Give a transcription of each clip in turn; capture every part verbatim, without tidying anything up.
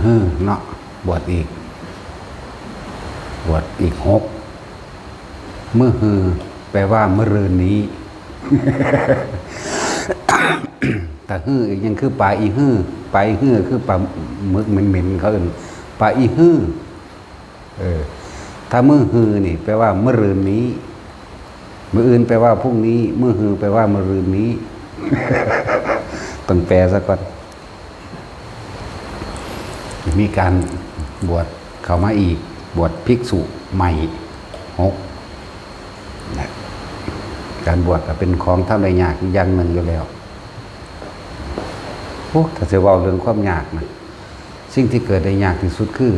เออเนาะ บวชอีก บวชอีกหก มื้อฮือ แปลว่ามื้อรืนนี้ แต่ฮืออีกยังคือปลาอีฮือ ปลาอีฮือคือปลาหมึกเหม็นๆ เขาเอิ้นปลาอีฮือ เออ ถ้ามื้อฮือนี่ แปลว่ามื้อรืนนี้ มื้ออื่นแปลว่าพรุ่งนี้ มื้อฮือแปลว่ามื้อรืนนี้ ต้องแปลซะก่อน มีการบวชเข้ามาอีก บวชภิกษุใหม่หกนะ การบวชก็เป็นของทำได้ยากอย่างหนึ่งอยู่แล้ว โอ้ ถ้าจะเว้าเรื่องความยากนะ สิ่งที่เกิดได้ยากที่สุดคือ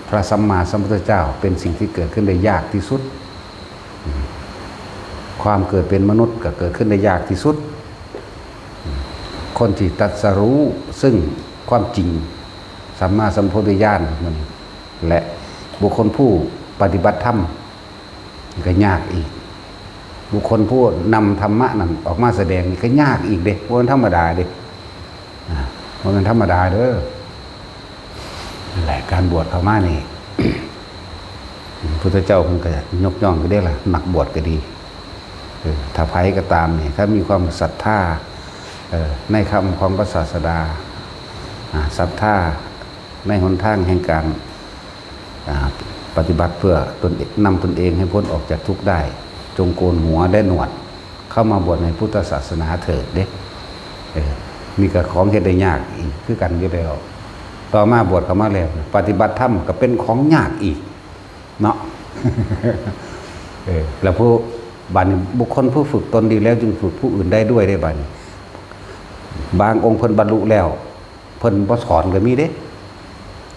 พระสัมมาสัมพุทธเจ้า เป็นสิ่งที่เกิดขึ้นได้ยากที่สุด ความเกิดเป็นมนุษย์ก็เกิดขึ้นได้ยากที่สุด คนที่ตรัสรู้ซึ่งความจริง สัมมาสัมโพธิญาณมัน และบุคคลผู้ปฏิบัติธรรม ก็ยากอีก บุคคลผู้นำธรรมะนั้นออกมาแสดงนี่ก็ยากอีกเด้ บ่แม่นธรรมดาเด้ อ่า บ่แม่นธรรมดาเด้อ นั่นแหละ การบวชเข้ามานี่ พุทธเจ้าเพิ่นก็ยกย่องอยู่เด้ล่ะ นักบวชก็ดี เออ ถ้าไผก็ตามนี่ ถ้ามีความศรัทธา เออ ในคำของพระศาสดา อ่า ศรัทธาในหนทางแห่งการ อ่า ปฏิบัติเพื่อตนเอง นำตนเองให้พ้นออกจากทุกข์ได้ จงโกนหัวและหนวด เข้ามาบวชในพุทธศาสนาเถิดเด้ เออ นี่ก็ของเฮ็ดได้ยากอีกคือกันอยู่แล้ว ต่อมาบวชเข้ามาแล้ว ปฏิบัติธรรมก็เป็นของยากอีก เนาะ เออ แล้วผู้ บัดนี้บุคคลผู้ฝึกตนดีแล้วจึงฝึกผู้อื่นได้ด้วยได้บัดนี้ บางองค์เพิ่นบรรลุแล้ว เพิ่นบ่สอนก็มีเด้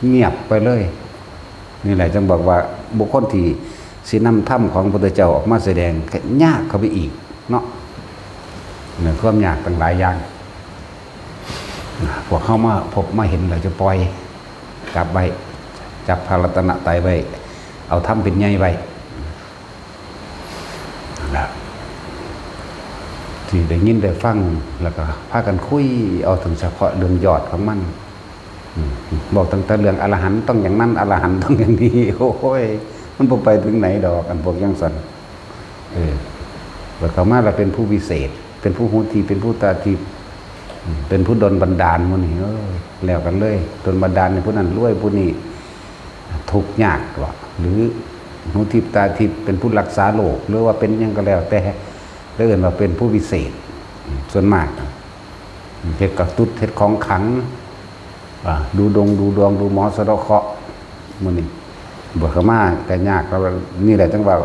เงียบไปเลย นี่แหละจึงบอกว่าบุคคลที่สินำธรรมของพระพุทธเจ้าออกมาแสดงก็ยากเข้าไปอีกเนาะ เนี่ย ความยากตั้งหลายอย่าง พวกเข้ามาพบมาเห็นแล้วจะปล่อย จับไว้ จับพระรัตนตรัยไว้ เอาธรรมเป็นใหญ่ไว้ นั่นล่ะ ที่ได้ยินได้ฟัง แล้วก็พากันคุยเอาถึงเฉพาะเรื่องยอดของมัน อืม บอกตั้งแต่เรื่องอรหันต์ต้องอย่างนั้น อรหันต์ต้องอย่างนี้ โอ้ย มันบ่ไปถึงไหนดอก อันพวกจั่งซั้น เออ แล้วเข้ามาแล้วเป็นผู้วิเศษ เป็นผู้หูทิพย์ เป็นผู้ตาทิพย์ อืม เป็นผู้ดลบันดาลหมู่นี้ เออ แล้วกันเลย ดลบันดาลให้ผู้นั้นรวย ผู้นี้ทุกข์ยากหรอก หรือหูทิพย์ตาทิพย์ เป็นผู้รักษาโรค หรือว่าเป็นหยังก็แล้วแต่ แล้วเอิ้นว่าเป็นผู้วิเศษ อืม ส่วนมาก เฮ็ดกระตุ้ด เฮ็ดของขลัง อ่า ดูดงดูดวง ดูหมอสะเดาะเคราะห์ มื้อนี้ บวชเข้ามาก็ยาก แล้วนี่แหละจั่งว่า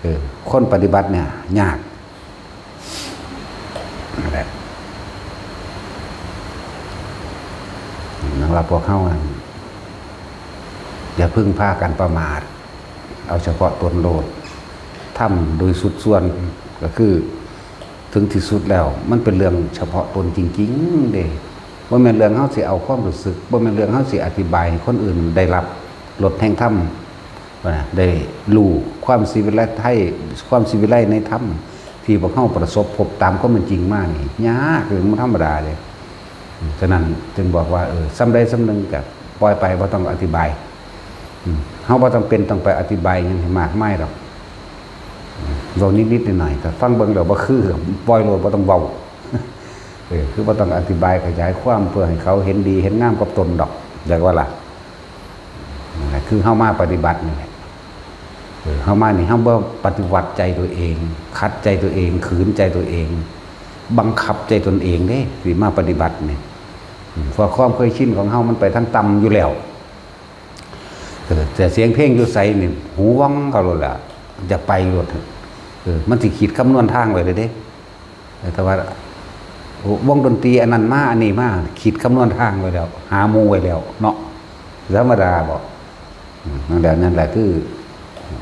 เออ คนปฏิบัติเนี่ยยาก นั่นแหละ นั่นว่าพวกเฮานั่น อย่าพึ่งพากันประมาท เอาเฉพาะตนโลด ทำโดยสุดส่วน ก็คือ ถึงที่สุดแล้ว มันเป็นเรื่องเฉพาะตนจริงๆ เด้ บ่แม่นเรื่องเฮาสิเอาความรู้สึก บ่แม่นเรื่องเฮาสิอธิบายให้คนอื่นได้รับรสแห่งธรรม ว่าได้รู้ความสิวิไล ความสิวิไลในธรรม ที่พวกเฮาประสบพบตามความเป็นจริงมานี่ ยาก เรื่องบ่ธรรมดาเด้ ฉะนั้นจึงบอกว่า เออ ส่ำใดส่ำหนึ่งก็ปล่อยไป บ่ต้องอธิบาย อืม เฮาบ่จำเป็นต้องไปอธิบายหยังให้มากมายดอก อืม เว้านิดๆ หน่อยๆ ถ้าฟังเบิ่งแล้วบ่คือ ปล่อยโลด บ่ต้องเว้า เออ คือบ่ต้องอธิบายขยายความเพื่อให้เขาเห็นดีเห็นงามกับตนดอก อยากว่าล่ะ นั่นแหละ คือเฮามาปฏิบัตินี่แหละ เออ เฮามานี่ เฮาบ่ปฏิวัติใจตัวเอง ขัดใจตัวเอง ขืนใจตัวเอง บังคับใจตนเองเด้ สิมาปฏิบัตินี่ อืม เพราะความเคยชินของเฮามันไปทางต่ำอยู่แล้ว เออ แต่เสียงเพลงอยู่ไสนี่ หูวังเข้าโลดล่ะ จะไปโลด เออ มันสิคิดคำนวณทางไว้เลยเด้ แต่ว่า วงดนตรีอันนั้นมา อันนี้มา คิดคำนวณทางไว้แล้ว หาหมู่ไว้แล้วเนาะ ธรรมดาบ่ อืม นั่นแหละ นั่นแหละ คือ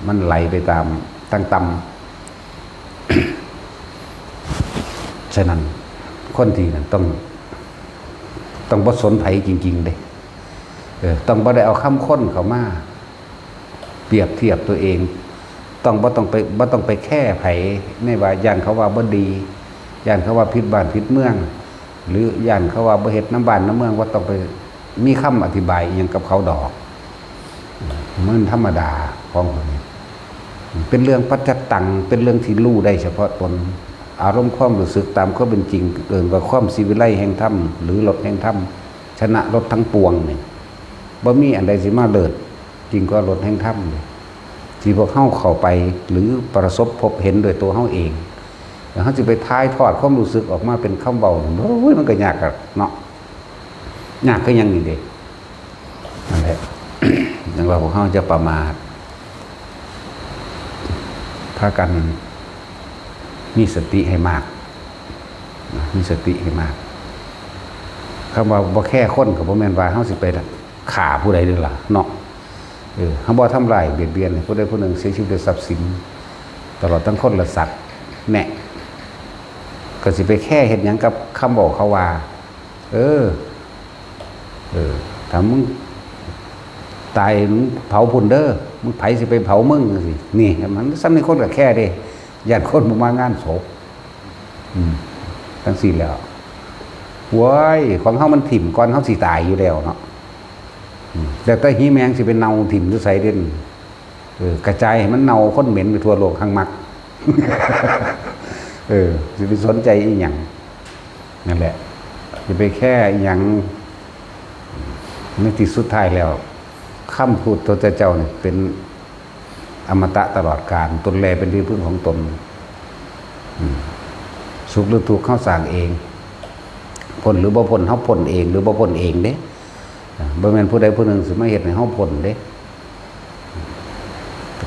มันไหลไปตามทางต่ำ ฉะนั้น คนที่นั่นต้อง ต้องบ่สนไผจริงๆ เด้ เออ ต้องบ่ได้เอาคำคนเข้ามาเปรียบเทียบตัวเอง ต้องบ่ต้องไป บ่ต้องไปแคร์ไผ ในว่าย้านเขาว่าบ่ดี ย้านเขาว่าผิดบ้านผิดเมือง หรือย้านเขาว่าบ่เฮ็ดนำบ้านนำเมือง บ่ต้องไป มีคำอธิบายอิหยังกับเขาดอก มันธรรมดาของพวกนี้ เป็นเรื่องปัจจัตตัง เป็นเรื่องที่รู้ได้เฉพาะตน อารมณ์ความรู้สึกตามความเป็นจริง เอิ้นว่าความสิวิไลแห่งธรรม หรือรสแห่งธรรม ชนะรสทั้งปวงนี่ บ่มีอันใดสิมาเลิศยิ่งกว่ารสแห่งธรรมเลย ที่พวกเฮาเข้าไป หรือประสบพบเห็นโดยตัวเฮาเอง แล้วเฮาสิไปถ่ายทอดความรู้สึกออกมาเป็นคำเว้า โอ้ย มันก็ยากอะเนาะ ยากคือหยังนี่เด้ นั่นแหละ จั่งว่าพวกเฮาจะประมาท พากันมีสติให้มากนะ มีสติให้มาก คำว่าบ่แคร์คนก็บ่แม่นว่าเฮาสิไปฆ่าผู้ใดเด้อล่ะเนาะ เออ เฮาบ่ทำร้ายเบียดเบียนให้ผู้ใดผู้หนึ่งเสียชีวิตและทรัพย์สิน ตลอดทั้งคนและสัตว์ แน่ ก็สิไปแคร์เฮ็ดหยังกับคำเว้าเขาว่า เออ เออ ถ้ามึงตายมึงเผาพุ้นเด้อ มึง ไผสิไปเผามึงจั่งซี้ นี่ มันส่ำนี้คนก็แคร์เด้ ย้านคนบ่มางานศพ อืม จั่งซี้แหล้ว โว้ย ของเฮามันถิ่มก่อนเฮาสิตายอยู่แล้วเนาะ อืม แล้วแต่หีแมงสิไปเน่าถิ่มอยู่ไสเด้น เออ กระจายให้มันเน่าคนเหม็นไปทั่วโลก หั่งมัก เออ สิไปสนใจอีหยัง นั่นแหละ สิไปแคร์อีหยัง ในที่สุดท้ายแล้ว คำพูดพระพุทธเจ้านี่เป็นอมตะตลอดกาล ตนแลเป็นที่พึ่งของตน อืม สุขหรือทุกข์เฮาสร้างเอง พ้นหรือบ่พ้นเฮาพ้นเองหรือบ่พ้นเองเด้ อ่า บ่แม่นผู้ใดผู้หนึ่งสิมาเฮ็ดให้เฮาพ้นเด้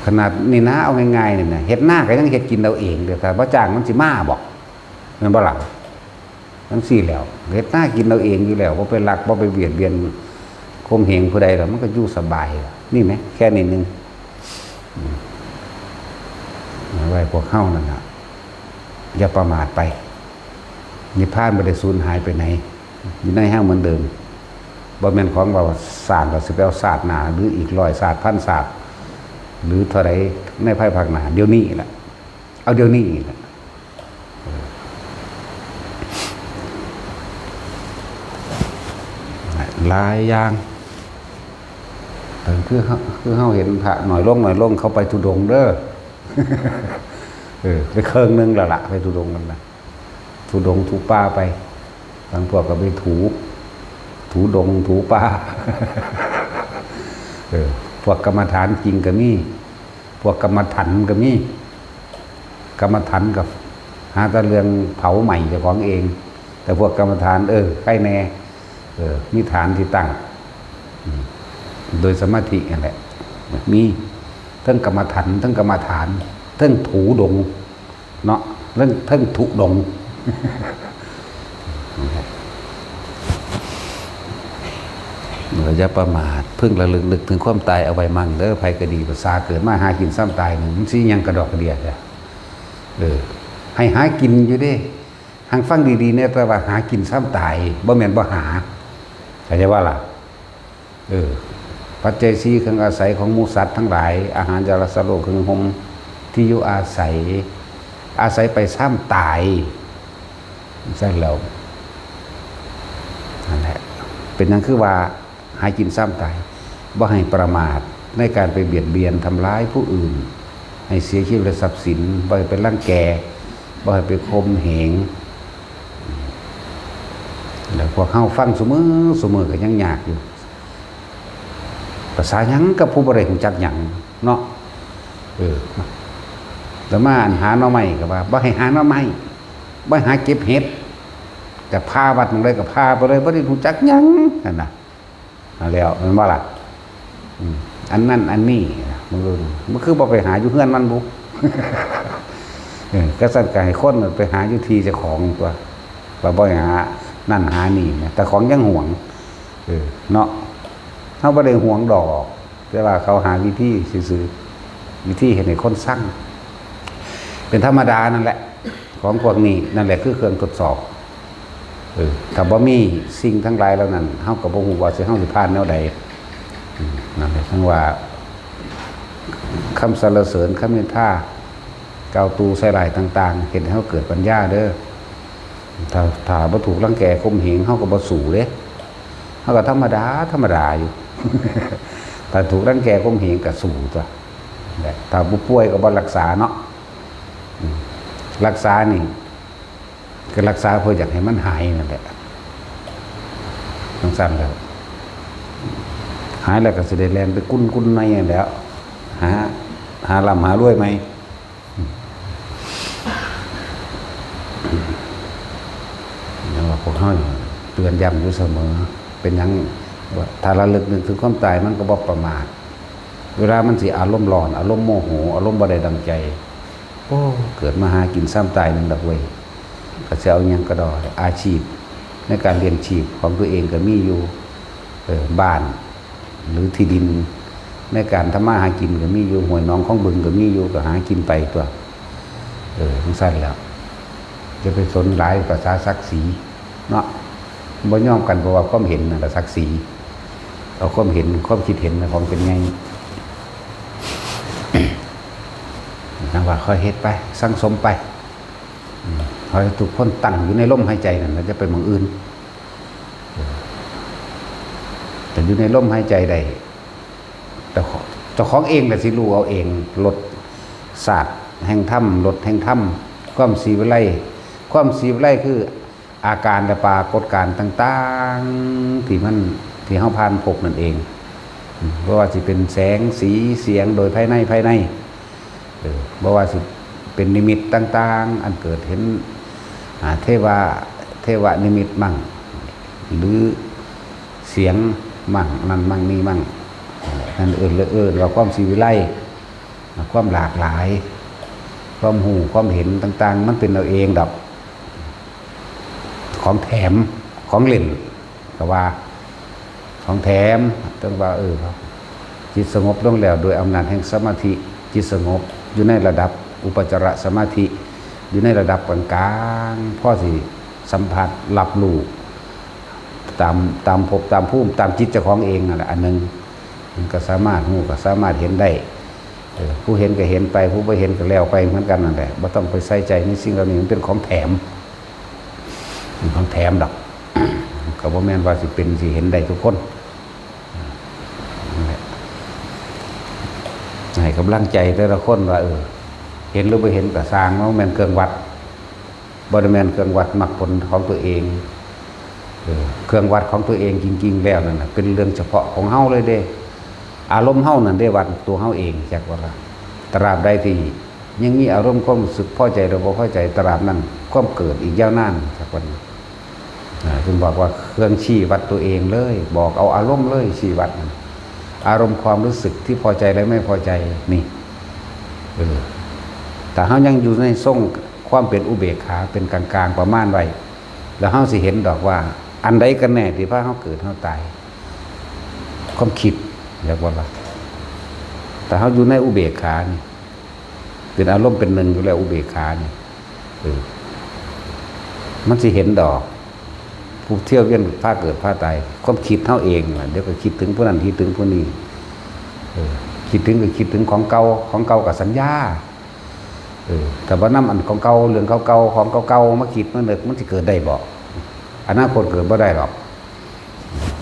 ขนาดนี่นะ เอาง่ายๆนี่นะ เฮ็ดนาก็ยังเฮ็ดกินเอาเองเด้อ ถ้าบ่จ้างมันสิมาบ่ แม่นบ่ล่ะ? จั่งซี้แหล้ว เฮ็ดนากินเอาเองอยู่แล้ว บ่ไปลัก บ่ไปเบียดเบียนข่มเหงผู้ใดดอก มันก็อยู่สบาย นี่แหม แค่นี้หนึ่ง อืม เอาไว้พวกเฮานั่นน่ะ อย่าประมาทไป นิพพานบ่ได้สูญหายไปไหน อยู่ในเฮาเหมือนเดิม บ่แม่นของว่าชาติ เราสิไปเอาชาติหน้า หรืออีกร้อยชาติ พันชาติ หรือเท่าใดในภายภาคหน้า เดี๋ยวนี้แหละ เอาเดี๋ยวนี้แหละ หลายอย่าง เออ คือเฮา คือเฮาเห็นพระน้อยลง น้อยลง เขาไปธุดงค์เด้อ เออ ไปเคิ่งหนึ่งแล้วล่ะ ไปธุดงค์นั่นน่ะ ธุดงค์ถูป่าไป บางพวกก็ไปถู ถูดง ถูป่า เออ พวกกรรมฐานจริงก็มี พวกกรรมฐานก็มี กรรมฐานก็หาแต่เรื่องเผาไหม้เจ้าของเอง แต่พวกกรรมฐาน เออ ใครแน่ เออ มีฐานที่ตั้ง อืม โดยสมาธินั่นแหละ มีทั้งกรรมฐาน ทั้งกรรมฐาน ทั้งถูดงค์ เนาะ เรื่องทั้งธุดงค์ เราอย่าประมาท พึงระลึกนึกถึงความตายเอาไว้มั่งเด้อ ไผก็ดี ภาษาเกิดมาหากินซ้ำตายนี่ มันสิหยังกระดอกกระเดียแท้ เออ ให้หากินอยู่เด้ หังฟังดีๆเนี่ย แต่ว่าหากินซ้ำตาย บ่แม่นบ่หา เข้าใจว่าล่ะ? เออ ปัจจัยสี่ เครื่องอาศัยของหมู่สัตว์ทั้งหลาย อาหาร ยารักษาโรค เครื่องห่ม ที่อยู่อาศัย อาศัยไปซ้ำตาย ซั่นแล้ว นั่นแหละ เป็นหยังคือว่าหากินซ้ำตาย บ่ให้ประมาทในการไปเบียดเบียนทำร้ายผู้อื่น ให้เสียชีวิตและทรัพย์สิน บ่ให้ไปรังแก บ่ให้ไปข่มเหง แล้วพวกเฮาฟังซุมื้อซุมื้อก็ยังยากอยู่ ภาษาหยังกับผู้บ่ได้รู้จักหยังเนาะ เออ แล้วมาอันหาหน่อไม้ก็ว่า บ่ให้หาหน่อไม้ บ่ให้หาเก็บเห็ด จะพาวัดหม่องใดก็พาไปเลย บ่ได้รู้จักหยังนั่นน่ะ เอาแล้วแม่นบ่ล่ะ? อืม อันนั้นอันนี้นะ มึง มึงคือบ่ไปหาอยู่เฮือนมันบุ เออ ก็ซั่นก็ให้คนไปหาอยู่ที่เจ้าของตั๊ว ว่าบ่ให้หานั่นหานี่นะ แต่ของยังหวง เออ เนาะ เฮาบ่ได้หวงดอก แต่ว่าเขาหาวิธีซื่อๆ วิธีเฮ็ดให้คนซัง เป็นธรรมดานั่นแหละ ของพวกนี้นั่นแหละคือเครื่องทดสอบ เออ ถ้าบ่มีสิ่งทั้งหลายเหล่านั้น เฮาก็บ่ฮู้ว่าสิ เฮาสิผ่านแนวใด อืม นั่นแหละ ทั้งว่าคำสรรเสริญ คำนินทา กล่าวตู่ใส่ร้ายต่างๆ เฮ็ดให้เฮาเกิดปัญญาเด้อ ถ้า ถ้าบ่ถูกรังแกข่มเหง เฮาก็บ่สู้เด้ เฮาก็ธรรมดา ธรรมดาอยู่ ถ้าถูกรังแกข่มเหงก็สู้ตั๊ว ถ้าผู้ป่วยก็บ่รักษาเนาะ อืม รักษานี่ ก็รักษาเพื่ออยากให้มันหายนั่นแหละ จั่งซั้นแหล้ว หายแล้วก็สิได้แล่นไปกุนกุนในนั่นแหล้ว หา หาร่ำหารวยใหม่ อืม อย่างว่าพวกเฮานี่เตือนย้ำอยู่เสมอ เป็นหยังว่าถ้าระลึกนึกถึงความตายมันก็บ่ประมาท เวลามันสิอารมณ์ร้อน อารมณ์โมโห อารมณ์บ่ได้ดังใจ โอ้ เกิดมาหากินซ้ำตายหนึ่งดอกเว้ย ก็สิเอาหยังกะด้อ อาชีพในการเลี้ยงชีพของตัวเองก็มีอยู่ เออ บ้าน หรือที่ดิน ในการทำมาหากินก็มีอยู่ ห้วยหนองของบึงก็มีอยู่ ก็หากินไปตั๊ว เออ จั่งซั้นแหล้ว อย่าไปสนหลายภาษาศักดิ์ศรีเนาะ บ่ยอมกันเพราะว่าความเห็นนั่นล่ะศักดิ์ศรี เอาความเห็น ความคิดเห็นของเป็นไง จั่งว่าค่อยเฮ็ดไป สั่งสมไป อืม ขอให้ทุกคนตั้งอยู่ในลมหายใจนั่น อย่าไปหม่องอื่น แต่อยู่ในลมหายใจได้ เจ้าของ เจ้าของเองแหละสิรู้เอาเอง รสชาติแห่งธรรม รสแห่งธรรม ความสีวิไล ความสีวิไลคืออาการและปรากฏการณ์ต่างๆ ที่มัน ที่เฮาผ่านพบนั่นเอง อืม บ่ว่าสิเป็นแสง สี เสียง โดยภายใน ภายใน เออ บ่ว่าสิเป็นนิมิตต่างๆ อันเกิดเห็น อ่า เทวา เทวนิมิตมั่ง หรือเสียงมั่ง นั่นมั่ง นี่มั่ง นั่นเอิ้น เอิ้นว่าความสีวิไล ความหลากหลาย ความรู้ ความเห็นต่างๆ มันเป็นเอาเองดอก ของแถม ของเล่น ก็ว่า ของแถม ต้องว่า เออ จิตสงบลงแล้ว โดยอำนาจแห่งสมาธิ จิตสงบ อยู่ในระดับอุปจารสมาธิ อยู่ในระดับกลางๆ พอสิสัมผัส รับรู้ ตาม ตามภพ ตามภูมิ ตามจิตเจ้าของเองนั่นแหละ อันหนึ่ง มันก็สามารถรู้ ก็สามารถเห็นได้ เออ ผู้เห็นก็เห็นไป ผู้บ่เห็นก็แล้วไปเหมือนกันนั่นแหละ บ่ต้องไปใส่ใจในสิ่งเหล่านี้ มันเป็นของแถม เป็นของแถมดอก ก็บ่แม่นว่าสิเป็นสิเห็นได้ทุกคน นั่นแหละ ให้กำลังใจแต่ละคนว่า เออ เห็นหรือบ่เห็นก็ซ่าง มันแม่นเครื่องวัด บ่ได้แม่นเครื่องวัดมรรคผลของตัวเอง เออ เครื่องวัดของตัวเองจริงๆ แล้วนั่นน่ะ เป็นเรื่องเฉพาะของเฮาเลยเด้ อารมณ์เฮานั่นเด้วัดตัวเฮาเอง จักว่าล่ะ ตราบใดที่ยังมีอารมณ์ความรู้สึกพอใจหรือบ่พอใจ ตราบนั้นความเกิดอีกยาวนาน จักว่านี้ อ่า จึงบอกว่าเครื่องชี้วัดตัวเองเลย บอกเอาอารมณ์เลยชี้วัดนั่น อารมณ์ความรู้สึกที่พอใจและไม่พอใจนี่ เออ ถ้าเฮายังอยู่ในทรงความเป็นอุเบกขา เป็นกลางๆ ประมาณไว้ แล้วเฮาสิเห็นดอกว่า อันใดกันแน่ที่พาเฮาเกิดเฮาตาย ความคิด เรียกว่าว่า ถ้าเฮาอยู่ในอุเบกขานี่ เป็นอารมณ์เป็นหนึ่งอยู่แล้วอุเบกขานี่ เออ มันสิเห็นดอก ผู้เที่ยวเวียนพาเกิดพาตาย ความคิดเฮาเองล่ะ เดี๋ยวก็คิดถึงผู้นั้น คิดถึงผู้นี้ เออ คิดถึงก็คิดถึงของเก่า ของเก่าก็สัญญา เออ ถ้าว่านำอันของเก่า เรื่องเก่าๆ ของเก่าๆ มาคิดมานึก มันสิเกิดได้บ่ อนาคตเกิดบ่ได้หรอก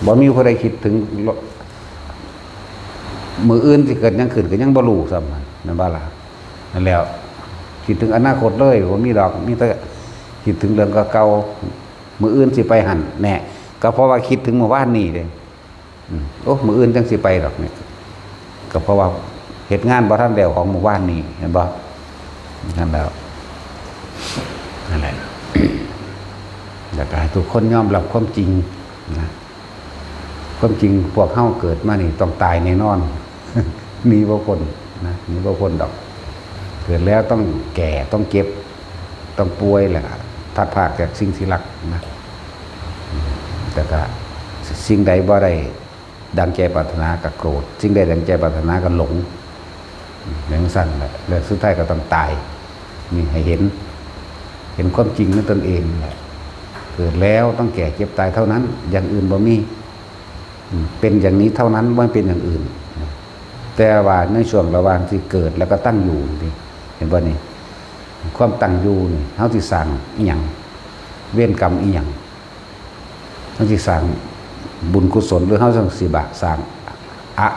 บ่มีผู้ใดคิดถึง มื้ออื่นสิเกิดหยังขึ้นก็ยังบ่รู้ซ้ำ แม่นบ่ล่ะ นั่นแหล้ว คิดถึงอนาคตเลย บ่มีดอก มีแต่คิดถึงเรื่องเก่าๆ มื้ออื่นสิไปหั่นแหน่ ก็เพราะว่าคิดถึงมื้อวานนี้เด้ อืม โอ้ มื้ออื่นจั่งสิไปดอกเนี่ย ก็เพราะว่าเฮ็ดงานบ่ทันแล้วของมื้อวานนี้ เห็นบ่ นั่นแหล้ว นั่นแหละ แล้วก็ให้ทุกคนยอมรับความจริงนะ ความจริงพวกเฮาเกิดมานี่ต้องตายแน่นอน หนีบ่พ้นนะ หนีบ่พ้นดอก เกิดแล้วต้องแก่ ต้องเจ็บ ต้องป่วย แล้วก็พลัดพรากจากสิ่งที่รักนะ แต่ก็สิ่งใดบ่ได้ดังใจปรารถนาก็โกรธ สิ่งใดดังใจปรารถนาก็หลง อย่างสั้นแหละ แล้วสุดท้ายก็ต้องตาย นี่ให้เห็น เห็นความจริงในตนเองแหละ เกิดแล้วต้องแก่เจ็บตายเท่านั้น อย่างอื่นบ่มี อืม เป็นอย่างนี้เท่านั้น ไม่เป็นอย่างอื่น แต่ว่าในช่วงระหว่างที่เกิดแล้วก็ตั้งอยู่นี่ เห็นบ่นี่ ความตั้งอยู่นี่ เฮาสิสร้างอิหยัง เวรกรรมอิหยัง เฮาสิสร้าง บุญกุศล หรือเฮาจั่งสิบะสร้างอะ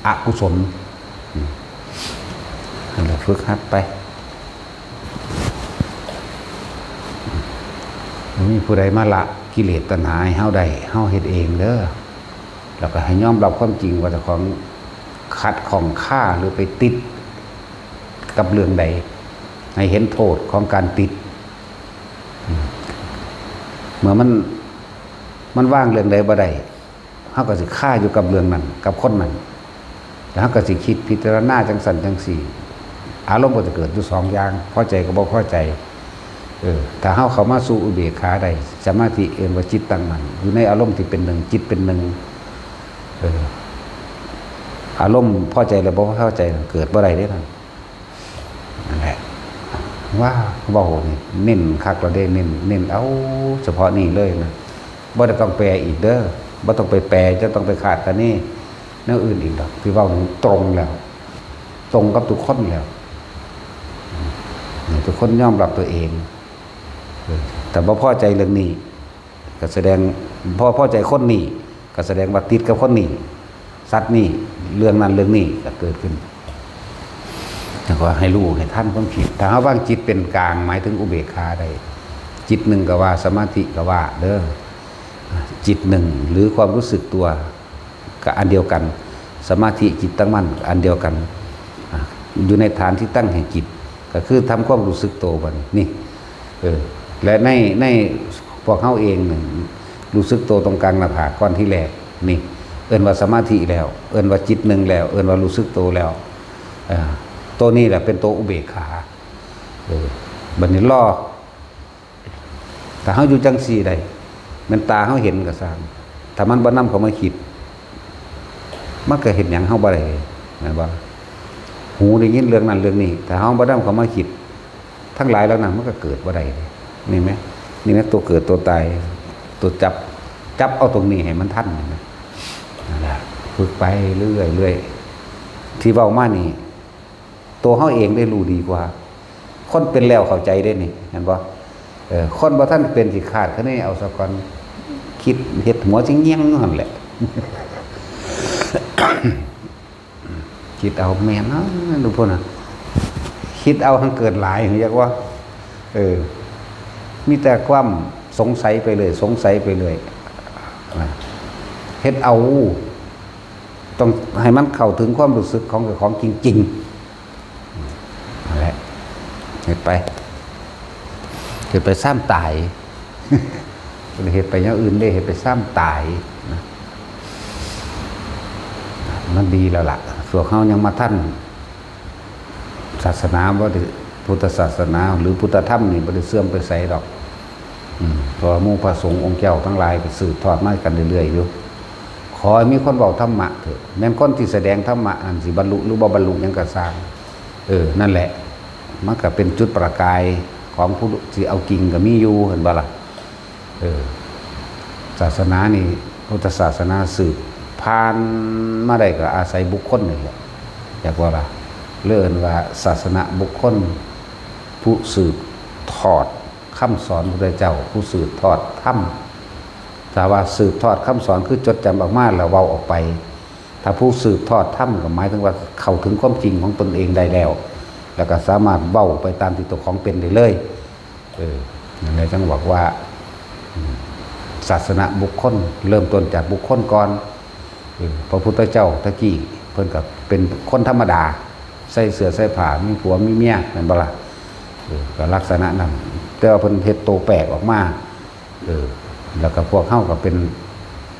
อกุศล อืม นั่นแหละ ฝึกหัดไป บ่มีผู้ใดมาละกิเลสตัณหาให้เฮาได้ เฮาเฮ็ดเองเด้อ แล้วก็ให้ยอมรับความจริงว่าเจ้าของขัดข้องคาหรือไปติดกับเรื่องใด ให้เห็นโทษของการติด อืม เมื่อมัน มันวางเรื่องใดบ่ได้ เฮาก็สิคาอยู่กับเรื่องนั้น กับคนนั้น แล้วเฮาก็สิคิดพิจารณาจั่งซั้นจั่งซี้ อารมณ์ก็จะเกิดอยู่สองอย่าง พอใจกับบ่พอใจ เออ ถ้าเฮาเข้ามาสู่อุเบกขาได้ สมาธิ เอิ้นว่าจิตตั้งมั่น อยู่ในอารมณ์ที่เป็นหนึ่ง จิตเป็นหนึ่ง เออ อารมณ์พอใจและบ่พอใจเกิดบ่ได้เด้นั่น นั่นแหละ ว่าเว้านี่เน้นคักแล้วเด้ เน้น เน้นเอาเฉพาะนี่เลยนะ บ่ได้ต้องแปลอีกเด้อ บ่ต้องไปแปล จะต้องไปคาดคะเนแนวอื่นอีกดอก ที่เว้านี่ตรงแล้ว ตรงกับทุกคนแล้ว ให้ทุกคนยอมรับตัวเอง เออ แต่บ่พอใจเรื่องนี้ ก็แสดง พอพอใจคนนี้ ก็แสดงว่าติดกับคนนี้ สัตว์นี้ เรื่องนั้นเรื่องนี้ก็เกิดขึ้น แล้วก็ให้รู้ให้ทันความคิด ถ้าเฮาวางจิตเป็นกลาง หมายถึงอุเบกขาได้ จิตหนึ่งก็ว่า สมาธิก็ว่าเด้อ จิตหนึ่งหรือความรู้สึกตัว ก็อันเดียวกัน สมาธิจิตตั้งมั่นอันเดียวกัน อ่ะ อยู่ในฐานที่ตั้งแห่งจิต ก็คือทำความรู้สึกตัวบัดนี้ นี่ เออ และใน ในพวกเฮาเองนี่ รู้สึกตัวตรงกลางหน้าผากก้อนที่แรก นี่ เอิ้นว่าสมาธิแล้ว เอิ้นว่าจิตหนึ่งแล้ว เอิ้นว่ารู้สึกตัวแล้ว เออ ตัวนี้แหละเป็นตัวอุเบกขา เออ บัดนี้รอ ถ้าเฮาอยู่จั่งซี้ได้ แม่นตาเฮาเห็นก็ซ่าง ถ้ามันบ่นำเข้ามาคิด มันก็เฮ็ดหยังเฮาบ่ได้ แม่นบ่ หูได้ยินเรื่องนั้นเรื่องนี้ ถ้าเฮาบ่นำเข้ามาคิด ทั้งหลายเหล่านั้นมันก็เกิดบ่ได้เลย นี่ไหม นี่ไหม ตัวเกิดตัวตาย ตัวจับ จับเอาตรงนี้ให้มันทัน เห็นไหม นั่นแหละ ฝึกไปเรื่อยๆ ที่เว้ามานี่ ตัวเฮาเองได้รู้ดีกว่า คนเป็นแล้วเข้าใจได้นี่ เห็นบ่ เออ คนบ่ทันเป็นสิคาดคะเนเอาซะก่อน คิดเฮ็ดหัวสิเงี่ยงอยู่หั่นแหละ คิดเอาแม่นเนาะ ดูพุ่นน่ะ คิดเอาหังเกิดหลาย เรียกว่า เออ มีแต่ความสงสัยไปเลย สงสัยไปเลย นะ เฮ็ดเอา ต้องให้มันเข้าถึงความรู้สึกของเจ้าของจริงๆ นั่นแหละ เฮ็ดไป เฮ็ดไปซ้ำตาย บ่ได้เฮ็ดไปอย่างอื่นเด้ เฮ็ดไปซ้ำตายนะ มันดีแล้วล่ะ พวกเฮายังมาทัน ศาสนาบ่ได้ พุทธศาสนา หรือพุทธธรรมนี่บ่ได้เสื่อมไปไสดอก อืม เพราะว่าหมู่พระสงฆ์องค์เจ้าทั้งหลายก็สืบทอดมากันเรื่อยๆอยู่ ขอให้มีคนเว้าธรรมะเถอะ แม่นคนที่แสดงธรรมะนั่นสิบรรลุหรือบ่บรรลุหยังก็ซ่าง เออ นั่นแหละ มันก็เป็นจุดประกายของผู้ที่เอาจริงก็มีอยู่ เห็นบ่ล่ะ เออ ศาสนานี่ พุทธศาสนาสืบผ่านมาได้ก็อาศัยบุคคลนี่แหละ อยากว่าล่ะ เรียกว่าศาสนบุคคล ผู้สืบทอดคำสอนพระพุทธเจ้า ผู้สืบทอดธรรม ถ้าว่าสืบทอดคำสอนคือจดจำออกมาแล้วเว้าออกไป ถ้าผู้สืบทอดธรรมก็หมายถึงว่าเข้าถึงความจริงของตนเองได้แล้ว แล้วก็สามารถเว้าไปตามที่ตัวของเป็นได้เลย เออ นั่นแหละจั่งบอกว่า อืม ศาสนบุคคลเริ่มต้นจากบุคคลก่อน เออ พระพุทธเจ้าตะกี้เพิ่นก็เป็นคนธรรมดา ใส่เสื้อใส่ผ้า มีผัวมีเมีย แม่นบ่ล่ะ เออ ก็ลักษณะนั้น แต่ว่าเพิ่นเฮ็ดโตแปลกออกมา เออ แล้วก็พวกเฮาก็เป็น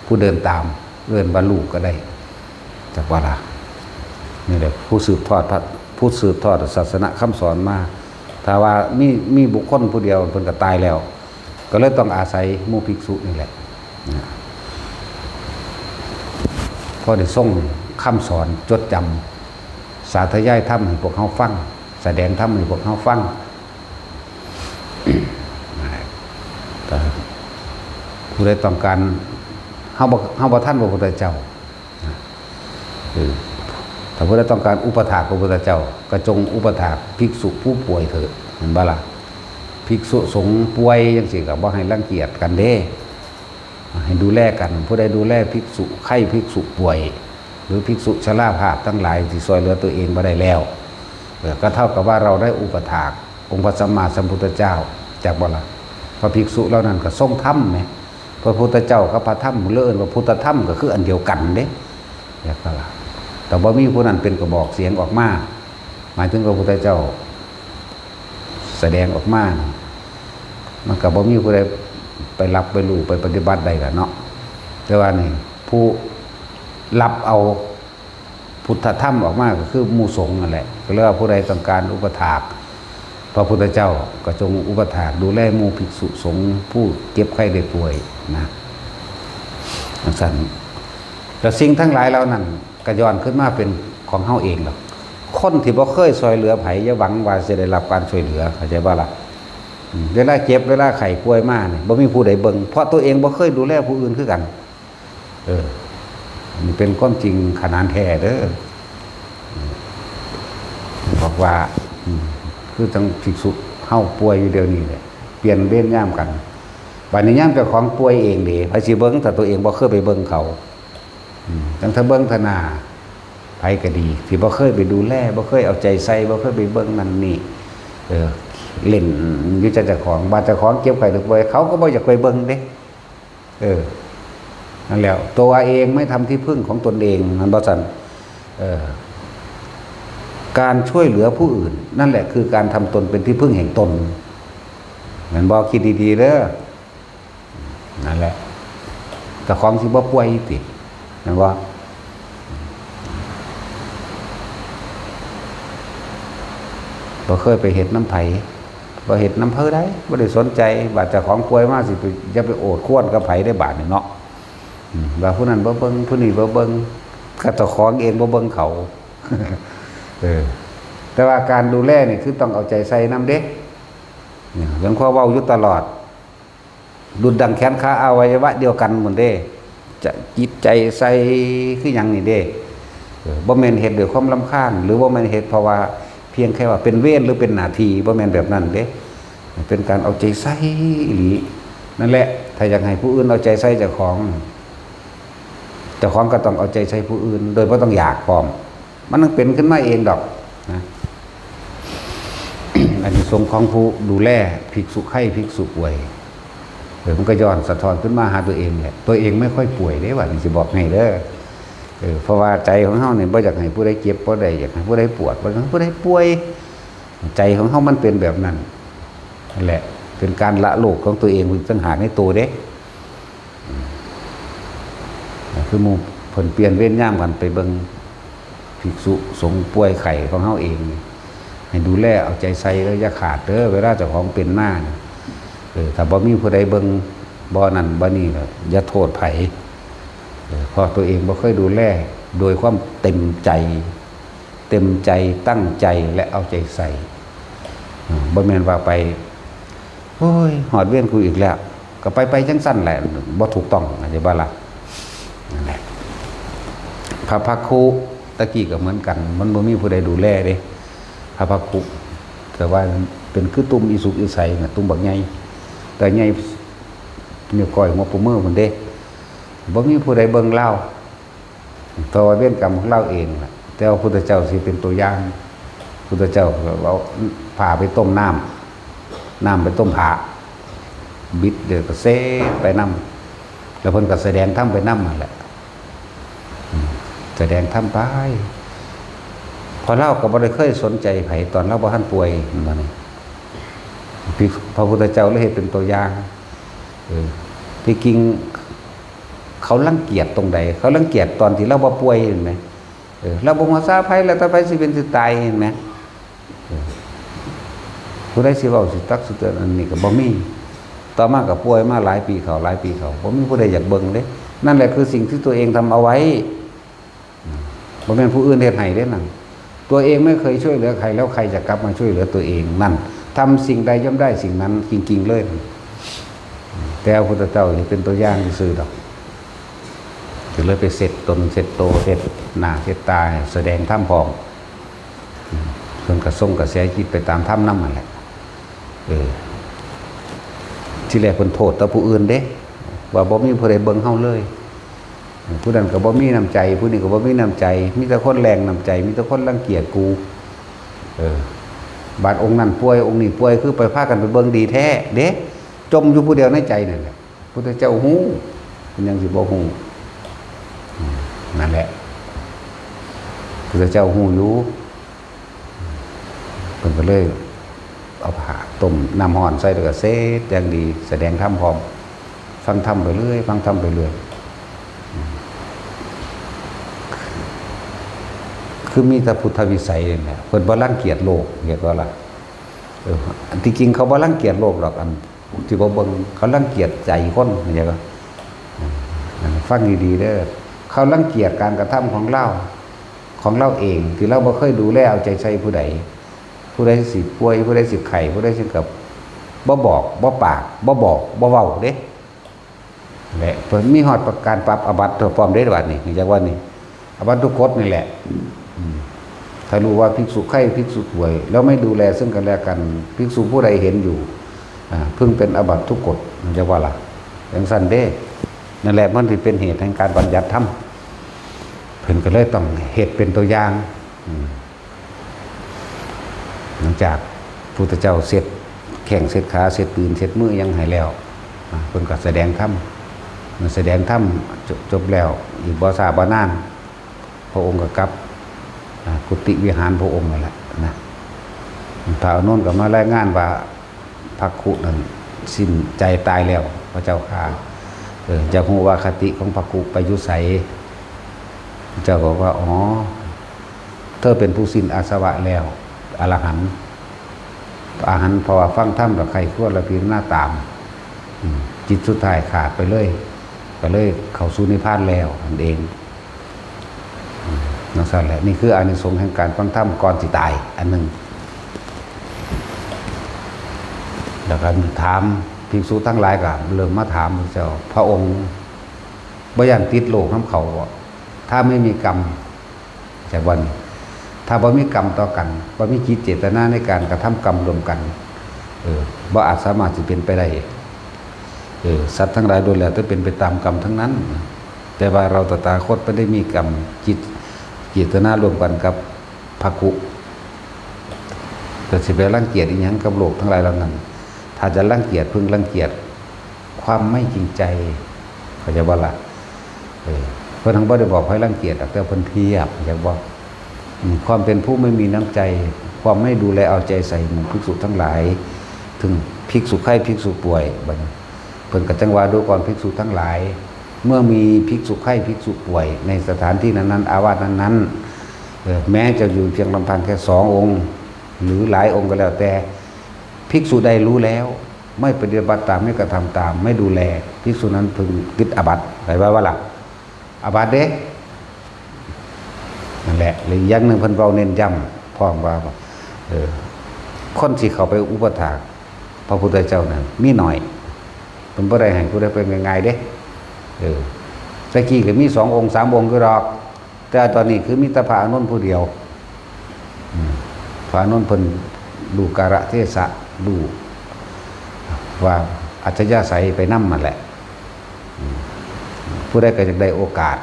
ผู้เดินตาม เอิ้นว่าลูกก็ได้ จักว่าล่ะ นี่แหละ ผู้สืบทอดพระ ผู้สืบทอดศาสนคำสอนมา ถ้าว่ามี มีบุคคลผู้เดียวเพิ่นก็ตายแล้ว ก็เลยต้องอาศัยหมู่ภิกษุนี่แหละ นะ พอได้ทรงคำสอนจดจำ สาธยายธรรมให้พวกเฮาฟัง แสดงธรรมให้พวกเฮาฟัง แต่ผู้ใดต้องการ เฮาบ่ เฮาบ่ทันพระพุทธเจ้า นะ เออ ถ้าผู้ใดต้องการอุปถากพระพุทธเจ้า ก็จงอุปถากภิกษุผู้ป่วยเถิด เห็นบ่ล่ะ ภิกษุสงฆ์ป่วยจั่งซี้ก็บ่ให้รังเกียจกันเด้ ให้ดูแลกัน ผู้ใดดูแลภิกษุไข้ ภิกษุป่วย หรือภิกษุชราภาพทั้งหลายที่ช่วยเหลือตัวเองบ่ได้แล้ว เออ ก็เท่ากับว่าเราได้อุปถากองค์พระสัมมาสัมพุทธเจ้า จักบ่ล่ะ พระภิกษุเหล่านั้นก็ทรงธรรมแหม พระพุทธเจ้ากับพระธรรม หรือเอิ้นว่าพุทธธรรมก็คืออันเดียวกันเด้ จักบ่ล่ะ แต่บ่มีผู้นั้นเป็นกระบอกเสียงออกมา หมายถึงพระพุทธเจ้าแสดงออกมา มันก็บ่มีผู้ใดไปรับไปรู้ไปปฏิบัติได้ล่ะเนาะ แต่ว่านี่ผู้รับเอาพุทธธรรมออกมาก็คือหมู่สงฆ์นั่นแหละ ก็เรียกว่าผู้ใดต้องการอุปถากพระพุทธเจ้าก็จงอุปถากดูแลหมู่ภิกษุสงฆ์ผู้เจ็บไข้ได้ป่วยนะ จังซั่น แล้วสิ่งทั้งหลายเหล่านั้นก็ย้อนขึ้นมาเป็นของเฮาเองดอก คนที่บ่เคยช่วยเหลือไผ อย่าหวังว่าสิได้รับการช่วยเหลือ เข้าใจบ่ล่ะ อืม เวลาเจ็บ เวลาไข้ป่วยมานี่ บ่มีผู้ใดเบิ่ง เพราะตัวเองบ่เคยดูแลผู้อื่นคือกัน เออ นี่เป็นความจริงขนานแท้เด้อ บอกว่า อืม คือจั่งภิกษุเฮาป่วยอยู่เดี๋ยวนี้แหละ เปลี่ยนเวรยามกัน บัดนี้ยามเจ้าของป่วยเองเด้ ไผสิเบิ่ง ถ้าตัวเองบ่เคยไปเบิ่งเขา อืม จั่งถ้าเบิ่งถ้าหน้า ไผก็ดี ที่บ่เคยไปดูแล บ่เคยเอาใจใส่ บ่เคยไปเบิ่งนั่นนี่ เออ เล่นอยู่แต่เจ้าของ บาดเจ้าของเจ็บไข้ได้ป่วย เขาก็บ่อยากไปเบิ่งเด้ เออ นั่นแหละ ตัวเองไม่ทำที่พึ่งของตนเอง มันบ่ซั่น เออ การช่วยเหลือผู้อื่น นั่นแหละคือการทำตนเป็นที่พึ่งแห่งตน แม่นบ่ คิดดีๆเด้อ นั่นแหละ เจ้าของสิบ่ป่วยติ แม่นบ่ บ่เคยไปเฮ็ดนำไผ บ่เฮ็ดนำไผใด บ่ได้สนใจ บาดเจ้าของป่วยมาสิไป อย่าไปโอดครวญกับไผได้บาดนี่เนาะ อืม ว่าผู้นั้นบ่เบิ่ง ผู้นี้บ่เบิ่ง ก็เจ้าของเองบ่เบิ่งเขา เออ แต่ว่าการดูแลนี่คือต้องเอาใจใส่นำเด้ เนี่ย หลวงพ่อเว้าอยู่ตลอด ดุจดังแขนขาอวัยวะเดียวกันหมดเด้ จะจิตใจใส่คือหยังนี่เด้ เออ บ่แม่นเฮ็ดด้วยความรำคาญ หรือบ่แม่นเฮ็ดเพราะว่าเพียงแค่ว่าเป็นเวรหรือเป็นหน้าที่ บ่แม่นแบบนั้นเด้ เป็นการเอาใจใส่อีหลี นั่นแหละ ถ้าอยากให้ผู้อื่นเอาใจใส่เจ้าของ เจ้าของก็ต้องเอาใจใส่ผู้อื่น โดยบ่ต้องอยากพร้อม มันต้องเป็นขึ้นมาเองดอกนะ อานิสงส์ของผู้ดูแลภิกษุไข้ภิกษุป่วย เออ มันก็ย้อนสะท้อนขึ้นมาหาตัวเองแหละ ตัวเองไม่ค่อยป่วยเด้ ว่านี่สิบอกให้เด้อ เออ เพราะว่าใจของเฮานี่บ่อยากให้ผู้ใดเจ็บ บ่ได้อยากให้ผู้ใดปวด บ่อยากให้ผู้ใดป่วย ใจของเฮามันเป็นแบบนั้น นั่นแหละ เป็นการละโลกของตัวเองต่างหากในตัวเด้ คือหมู่เพิ่นเปลี่ยนเวรยามกันไปเบิ่งภิกษุสงฆ์ป่วยไข้ของเฮาเอง ให้ดูแลเอาใจใส่แล้วอย่าขาดเด้อ เวลาเจ้าของเป็นมานี่ เออ ถ้าบ่มีผู้ใดเบิ่ง บ่นั่นบ่นี่ก็อย่าโทษไผ เออ เพราะตัวเองบ่เคยดูแลโดยความเต็มใจ เต็มใจ ตั้งใจ และเอาใจใส่ อ่า บ่แม่นว่าไป โอ้ย ฮอดเวรกูอีกแล้ว ก็ไป ไปจั่งซั่นแหละ บ่ถูกต้อง เข้าใจบ่ล่ะ นั่นแหละ พระภักคุ ตะกี้ก็เหมือนกัน มันบ่มีผู้ใดดูแลเด้ พระภักคุ แต่ว่าเป็นคือตุ่มอีสุกอีใสน่ะ ตุ่มบักใหญ่ แต่ใหญ่ นิ้วก้อยหัวโป้งมือพุ้นเด้ บ่มีผู้ใดเบิ่งลาว เพราะว่าเวรกรรมของลาวเองล่ะ แต่ว่าพุทธเจ้าสิเป็นตัวอย่าง พุทธเจ้าก็เอาผ้าไปต้มน้ำ น้ำไปต้มผ้า บิดเดี๋ยวก็เสดไปนำ แล้วเพิ่นก็แสดงธรรมไปนำนั่นแหละ อืม แสดงธรรมไป เพราะลาวก็บ่ได้เคยสนใจไผตอนลาวบ่ทันป่วย นั่นนี่ พระพุทธเจ้าเลยเฮ็ดเป็นตัวอย่าง เออ ที่จริงเขารังเกียจตรงใด เขารังเกียจตอนที่ลาวบ่ป่วย เห็นไหม เออ ลาวบ่ฮู้ภาษาไผ แล้วต่อไปสิเป็นสิตาย เห็นไหม เออ ผู้ใดสิเว้าสิตักสิเตือน อันนี้ก็บ่มี ต่อมาก็ป่วยมาหลายปีเข้า หลายปีเข้า บ่มีผู้ใดอยากเบิ่งเด้ นั่นแหละคือสิ่งที่ตัวเองทำเอาไว้ อืม บ่แม่นผู้อื่นเฮ็ดให้เด้นั่น ตัวเองไม่เคยช่วยเหลือใคร แล้วใครจะกลับมาช่วยเหลือตัวเอง นั่น ทำสิ่งใดย่อมได้สิ่งนั้นจริงๆเลย แต่พระพุทธเจ้าเฮ็ดเป็นตัวอย่างซื่อๆดอก ก็เลยไปเช็ดตนเช็ดโต เช็ดหน้าเช็ดตา แสดงธรรมพร้อม เพิ่นก็ส่งกระแสจิตไปตามธรรมนำนั่นแหละ เออ ที่แรกเพิ่นโทษแต่ผู้อื่นเด้ ว่าบ่มีผู้ใดเบิ่งเฮาเลย ผู้นั้นก็บ่มีน้ำใจ ผู้นี้ก็บ่มีน้ำใจ มีแต่คนแรงน้ำใจ มีแต่คนรังเกียจกู เออ บาดองค์นั้นป่วย องค์นี้ป่วย คือไปพากันไปเบิ่งดีแท้เด้ จมอยู่ผู้เดียวในใจนั่นแหละ พุทธเจ้าฮู้ เพิ่นยังสิบ่ฮู้ อืม นั่นแหละ พุทธเจ้าฮู้อยู่ เพิ่นก็เลยเอาผ้าต้มน้ำร้อนใส่ แล้วก็เสดอย่างดี แสดงธรรมพร้อม ฟังธรรมไปเรื่อย ฟังธรรมไปเรื่อย อืม คือมีแต่พุทธวิสัยนี่แหละ เพิ่นบ่รังเกียจโลก เห็นบ่ล่ะ เออ อันที่จริงเขาบ่รังเกียจโลกดอก อันที่บ่เบิ่ง เขารังเกียจใจคน เข้าใจบ่ อืม ฟังดีๆเด้อ เขารังเกียจการกระทำของลาว ของลาวเอง ที่ลาวบ่เคยดูแลเอาใจใส่ผู้ใด ผู้ใดสิป่วย ผู้ใดสิไข้ ผู้ใดสิกับ บ่บอก บ่ปาก บ่บอก บ่เว้าเด้ และเพิ่นมีฮอดการปรับอาบัติตัวพร้อมเด้ บัดนี้ จักว่านี่ อาบัติทุกกฎนี่แหละ อืม ถ้ารู้ว่าภิกษุไข้ ภิกษุป่วย แล้วไม่ดูแลซึ่งกันและกัน ภิกษุผู้ใดเห็นอยู่ อ่า เพิ่งเป็นอาบัติทุกกฎ จักว่าล่ะ จังซั่นเด้ นั่นแหละ มันสิเป็นเหตุแห่งการบัญญัติธรรม เพิ่นก็เลยต้องเฮ็ดเป็นตัวอย่าง อืม หลังจากพุทธเจ้าเช็ดแข้งเช็ดขา เช็ดตีน เช็ดมือหยังให้แล้ว อ่า เพิ่นก็แสดงธรรม เมื่อแสดงธรรมจบ จบแล้ว อีกบ่ช้าบ่นาน พระองค์ก็กลับ อ่า กุฏิวิหารพระองค์นั่นแหละนะ พระอานนท์ก็มารายงานว่า ภักขุนั้นสิ้นใจตายแล้ว พระเจ้าข้า เออ อยากฮู้ว่าคติของภักขุไปอยู่ไส พระเจ้าบอกว่า อ๋อ เธอเป็นผู้สิ้นอาสวะแล้ว อรหันต์ อรหันต์ เพราะว่าฟังธรรมแล้วใคร่ครวญแล้วพิจารณาตาม อืม จิตสุดท้ายขาดไปเลย ก็เลยเข้าสู่นิพพานแล้วนั่นเอง อืม จังซั่นแหละ นี่คืออานิสงส์แห่งการฟังธรรมก่อนสิตาย อันหนึ่ง แล้วก็ถาม ภิกษุทั้งหลายก็เริ่มมาถามพระเจ้า พระองค์บ่ย่านติดโลกนำเขาบ่ ถ้าไม่มีกรรม จักว่านี่ ถ้าบ่มีกรรมต่อกัน บ่มีจิตเจตนาในการกระทำกรรมร่วมกัน เออ บ่อาจสามารถสิเป็นไปได้ เออ สัตว์ทั้งหลายล้วนแล้วแต่เป็นไปตามกรรมทั้งนั้น แต่ว่าเราตถาคตบ่ได้มีกรรม จิตเจตนาร่วมกันกับภักขุ แต่สิไปรังเกียจอีหยังกับโลกทั้งหลายเหล่านั้น ถ้าจะรังเกียจ เพิ่งรังเกียจความไม่จริงใจ เข้าใจบ่ล่ะ เออ เพิ่นทั้งบ่ได้บอกให้รังเกียจดอก แต่เพิ่นเทียบ เข้าใจบ่ อืม ความเป็นผู้ไม่มีน้ำใจ ความไม่ดูแลเอาใจใส่หมู่ภิกษุทั้งหลาย ถึงภิกษุไข้ ภิกษุป่วย บัดนี้ เพิ่นก็จั่งว่า ดูก่อนภิกษุทั้งหลาย เมื่อมีภิกษุไข้ ภิกษุป่วย ในสถานที่นั้นๆ อาวาสนั้นๆ เออ แม้จะอยู่เพียงลำพังแค่สององค์ หรือหลายองค์ก็แล้วแต่ ภิกษุใดรู้แล้ว ไม่ปฏิบัติตาม ไม่กระทำตาม ไม่ดูแล ภิกษุนั้นพึงติดอาบัติ เข้าใจบ่ล่ะ อาบัติเด้ นั่นแหละ และอีกอย่างหนึ่งเพิ่นเว้าเน้นย้ำพร้อมว่า เออ คนที่เข้าไปอุปัฏฐากพระพุทธเจ้านั้นมีน้อย เพิ่นบ่ได้ให้ผู้ใดไปง่ายๆเด้ เออ แต่กี้ก็มีสององค์สามองค์อยู่ดอก แต่ตอนนี้คือมีแต่พระอานนท์ผู้เดียว อืม พระอานนท์เพิ่นรู้กาลเทศะ รู้ว่าอัธยาศัยไปนำนั่นแหละ อืม ผู้ใดก็อยากได้โอกาส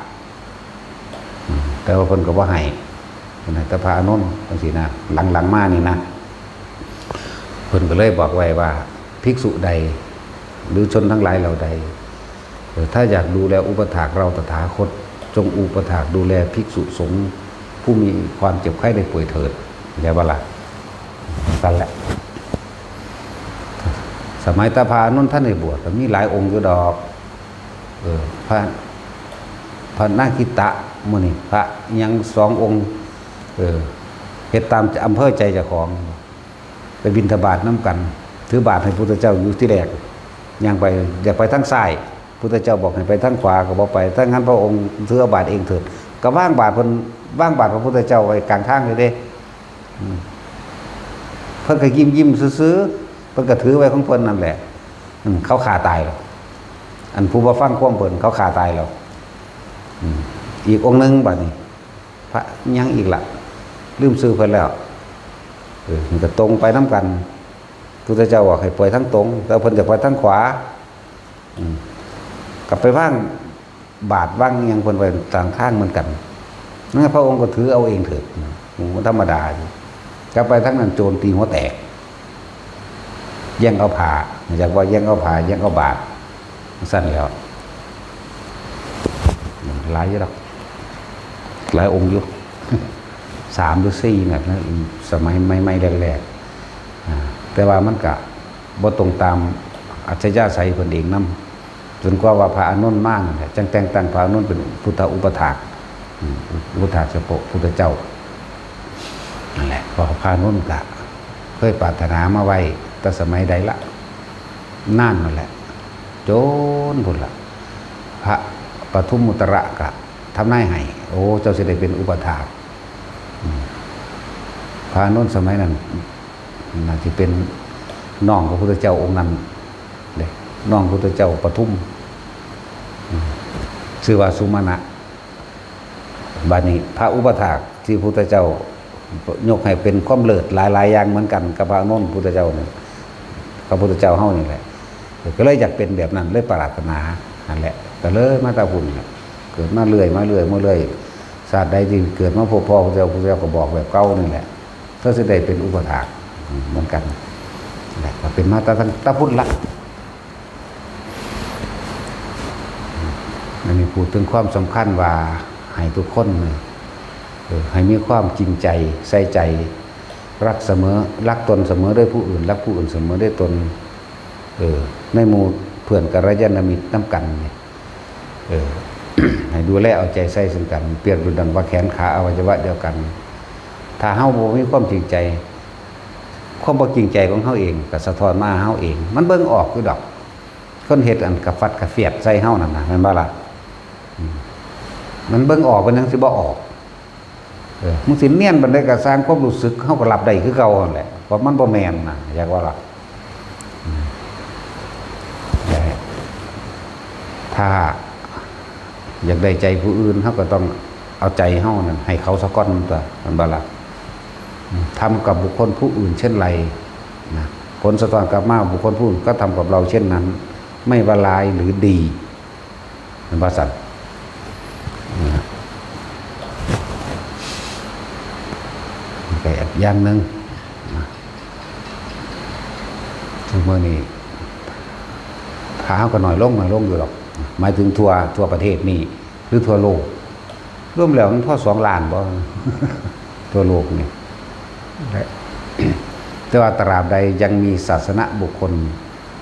อืม แต่ว่าเพิ่นก็บ่ให้ เพิ่นให้แต่พระอานนท์จังซี่นะ หลังๆมานี่นะ เพิ่นก็เลยบอกไว้ว่า ภิกษุใด หรือชนทั้งหลายเหล่าใด เออ ถ้าอยากดูแลอุปัฏฐากเราตถาคต จงอุปัฏฐากดูแลภิกษุสงฆ์ผู้มีความเจ็บไข้ได้ป่วยเถิด เข้าใจบ่ล่ะ นั่นแหละ สมัยแต่พระอานนท์ทันได้บวชก็มีหลายองค์อยู่ดอก เออ พระ พระนาคิตะ มื้อนี้พระยังสององค์ เออ เฮ็ดตามอำเภอใจเจ้าของ ไปบิณฑบาตนำกัน ถือบาตรให้พุทธเจ้าอยู่ที่แรก ย่างไป อยากไปทางซ้าย พุทธเจ้าบอกให้ไปทางขวาก็บ่ไป ถ้างั้นพระองค์ถือเอาบาตรเองเถิด ก็วางบาตรเพิ่น วางบาตรพระพุทธเจ้าไว้กลางทางเลยเด้ อืม เพิ่นก็ยิ้มๆซื่อๆ เพิ่นก็ถือไว้ของเพิ่นนั่นแหละ อืม เขาฆ่าตายแล้ว อันผู้บ่ฟังความเพิ่น เขาฆ่าตายแล้ว อืม อีกองค์หนึ่งบัดนี้ พระหยังอีกล่ะ ลืมชื่อเพิ่นแล้ว เออ มันก็ตรงไปนำกัน พุทธเจ้าบอกให้ไปทางตรง แต่เพิ่นจะไปทางขวา อืม ก็ไปวางบาตรวางอิหยังเพิ่นไว้ตามทางเหมือนกัน นั่นพระองค์ก็ถือเอาเองเถิด มันธรรมดาอยู่ กลับไปทางนั้นโจรตีหัวแตก แย่งเอาผ้า อยากว่าแย่งเอาผ้า แย่งเอาบาตร สั้นแล้ว หลายอยู่ดอก หลายองค์อยู่ สามหรือสี่นะ สมัยใหม่ๆแรกๆ อ่า แต่ว่ามันก็บ่ตรงตามอัธยาศัยเพิ่นเองนำ จนกว่าว่าพระอานนท์มานั่นแหละ จั่งแต่งตั้งพระอานนท์เป็นพุทธอุปถาก อืม อุปถากเฉพาะพุทธเจ้า นั่นแหละ เพราะพระอานนท์ก็เคยปรารถนามาไว้แต่สมัยใดละ นานนั่นแหละ จนพุ้นละ พระปทุมมุตระก็ทำนายให้ โอ้ เจ้าสิได้เป็นอุปถาก อืม พระอานนท์สมัยนั้น น่าสิเป็นน้องพระพุทธเจ้าองค์นั้นเด้ น้องพระพุทธเจ้าปทุม อืม ชื่อว่าสุมาณะ บัดนี้พระอุปถากที่พระพุทธเจ้ายกให้เป็นความเลิศหลายๆอย่างเหมือนกันกับพระอานนท์พุทธเจ้านี่ พระพุทธเจ้าเฮานี่แหละ ก็เลยอยากเป็นแบบนั้น เลยปรารถนา นั่นแหละ ก็เลยมาแต่พุ้นแหละ เกิดมาเรื่อย มาเรื่อย มาเรื่อย ชาติใดที่เกิดมาพบพ่อพระเจ้า พระเจ้าก็บอกแบบเก่านี่แหละ เธอสิได้เป็นอุปถากเหมือนกัน แหละ ก็เป็นมาแต่ตั้งแต่พุ้นละ อันนี้พูดถึงความสำคัญว่าให้ทุกคนเนี่ย เออ ให้มีความจริงใจ ใส่ใจ รักเสมอ รักตนเสมอด้วยผู้อื่น รักผู้อื่นเสมอด้วยตน เออ ในหมู่เพื่อนกัลยาณมิตรนำกันเนี่ย เออ ให้ดูแลเอาใจใส่ซึ่งกัน เปรียบดุจดังว่าแขนขาอวัยวะเดียวกัน ถ้าเฮาบ่มีความจริงใจ ความบ่จริงใจของเฮาเองก็สะท้อนมาหาเฮาเอง มันเบิ่งออกอยู่ดอก คนเฮ็ดอันกระฟัดกระเฟียดใส่เฮานั่นน่ะ แม่นบ่ล่ะ? อืม มันเบิ่งออก เป็นหยังสิบ่ออก? เออ มึงสิเนียนปานใดก็ซ่าง ความรู้สึกเฮาก็รับได้คือเก่านั่นแหละ เพราะมันบ่แม่นน่ะ อยากว่าล่ะ อืม แต่ถ้าอยากได้ใจผู้อื่น เฮาก็ต้องเอาใจเฮานั่นให้เขาซะก่อนตั๊ว แม่นบ่ล่ะ? อืม ทำกับบุคคลผู้อื่นเช่นไรนะ ผลสะท้อนกลับมา บุคคลผู้อื่นก็ทำกับเราเช่นนั้น ไม่ว่าร้ายหรือดี แม่นบ่ซั่น? นะ ก็อีกอย่างหนึ่งนะ ทุกมื้อนี้พระเฮาก็น้อยลง น้อยลงอยู่ดอก หมายถึงทั่ว ทั่วประเทศนี่ หรือทั่วโลก รวมแล้วมันพอสองล้านบ่ ทั่วโลกนี่ แต่ว่าตราบใดยังมีศาสนบุคคล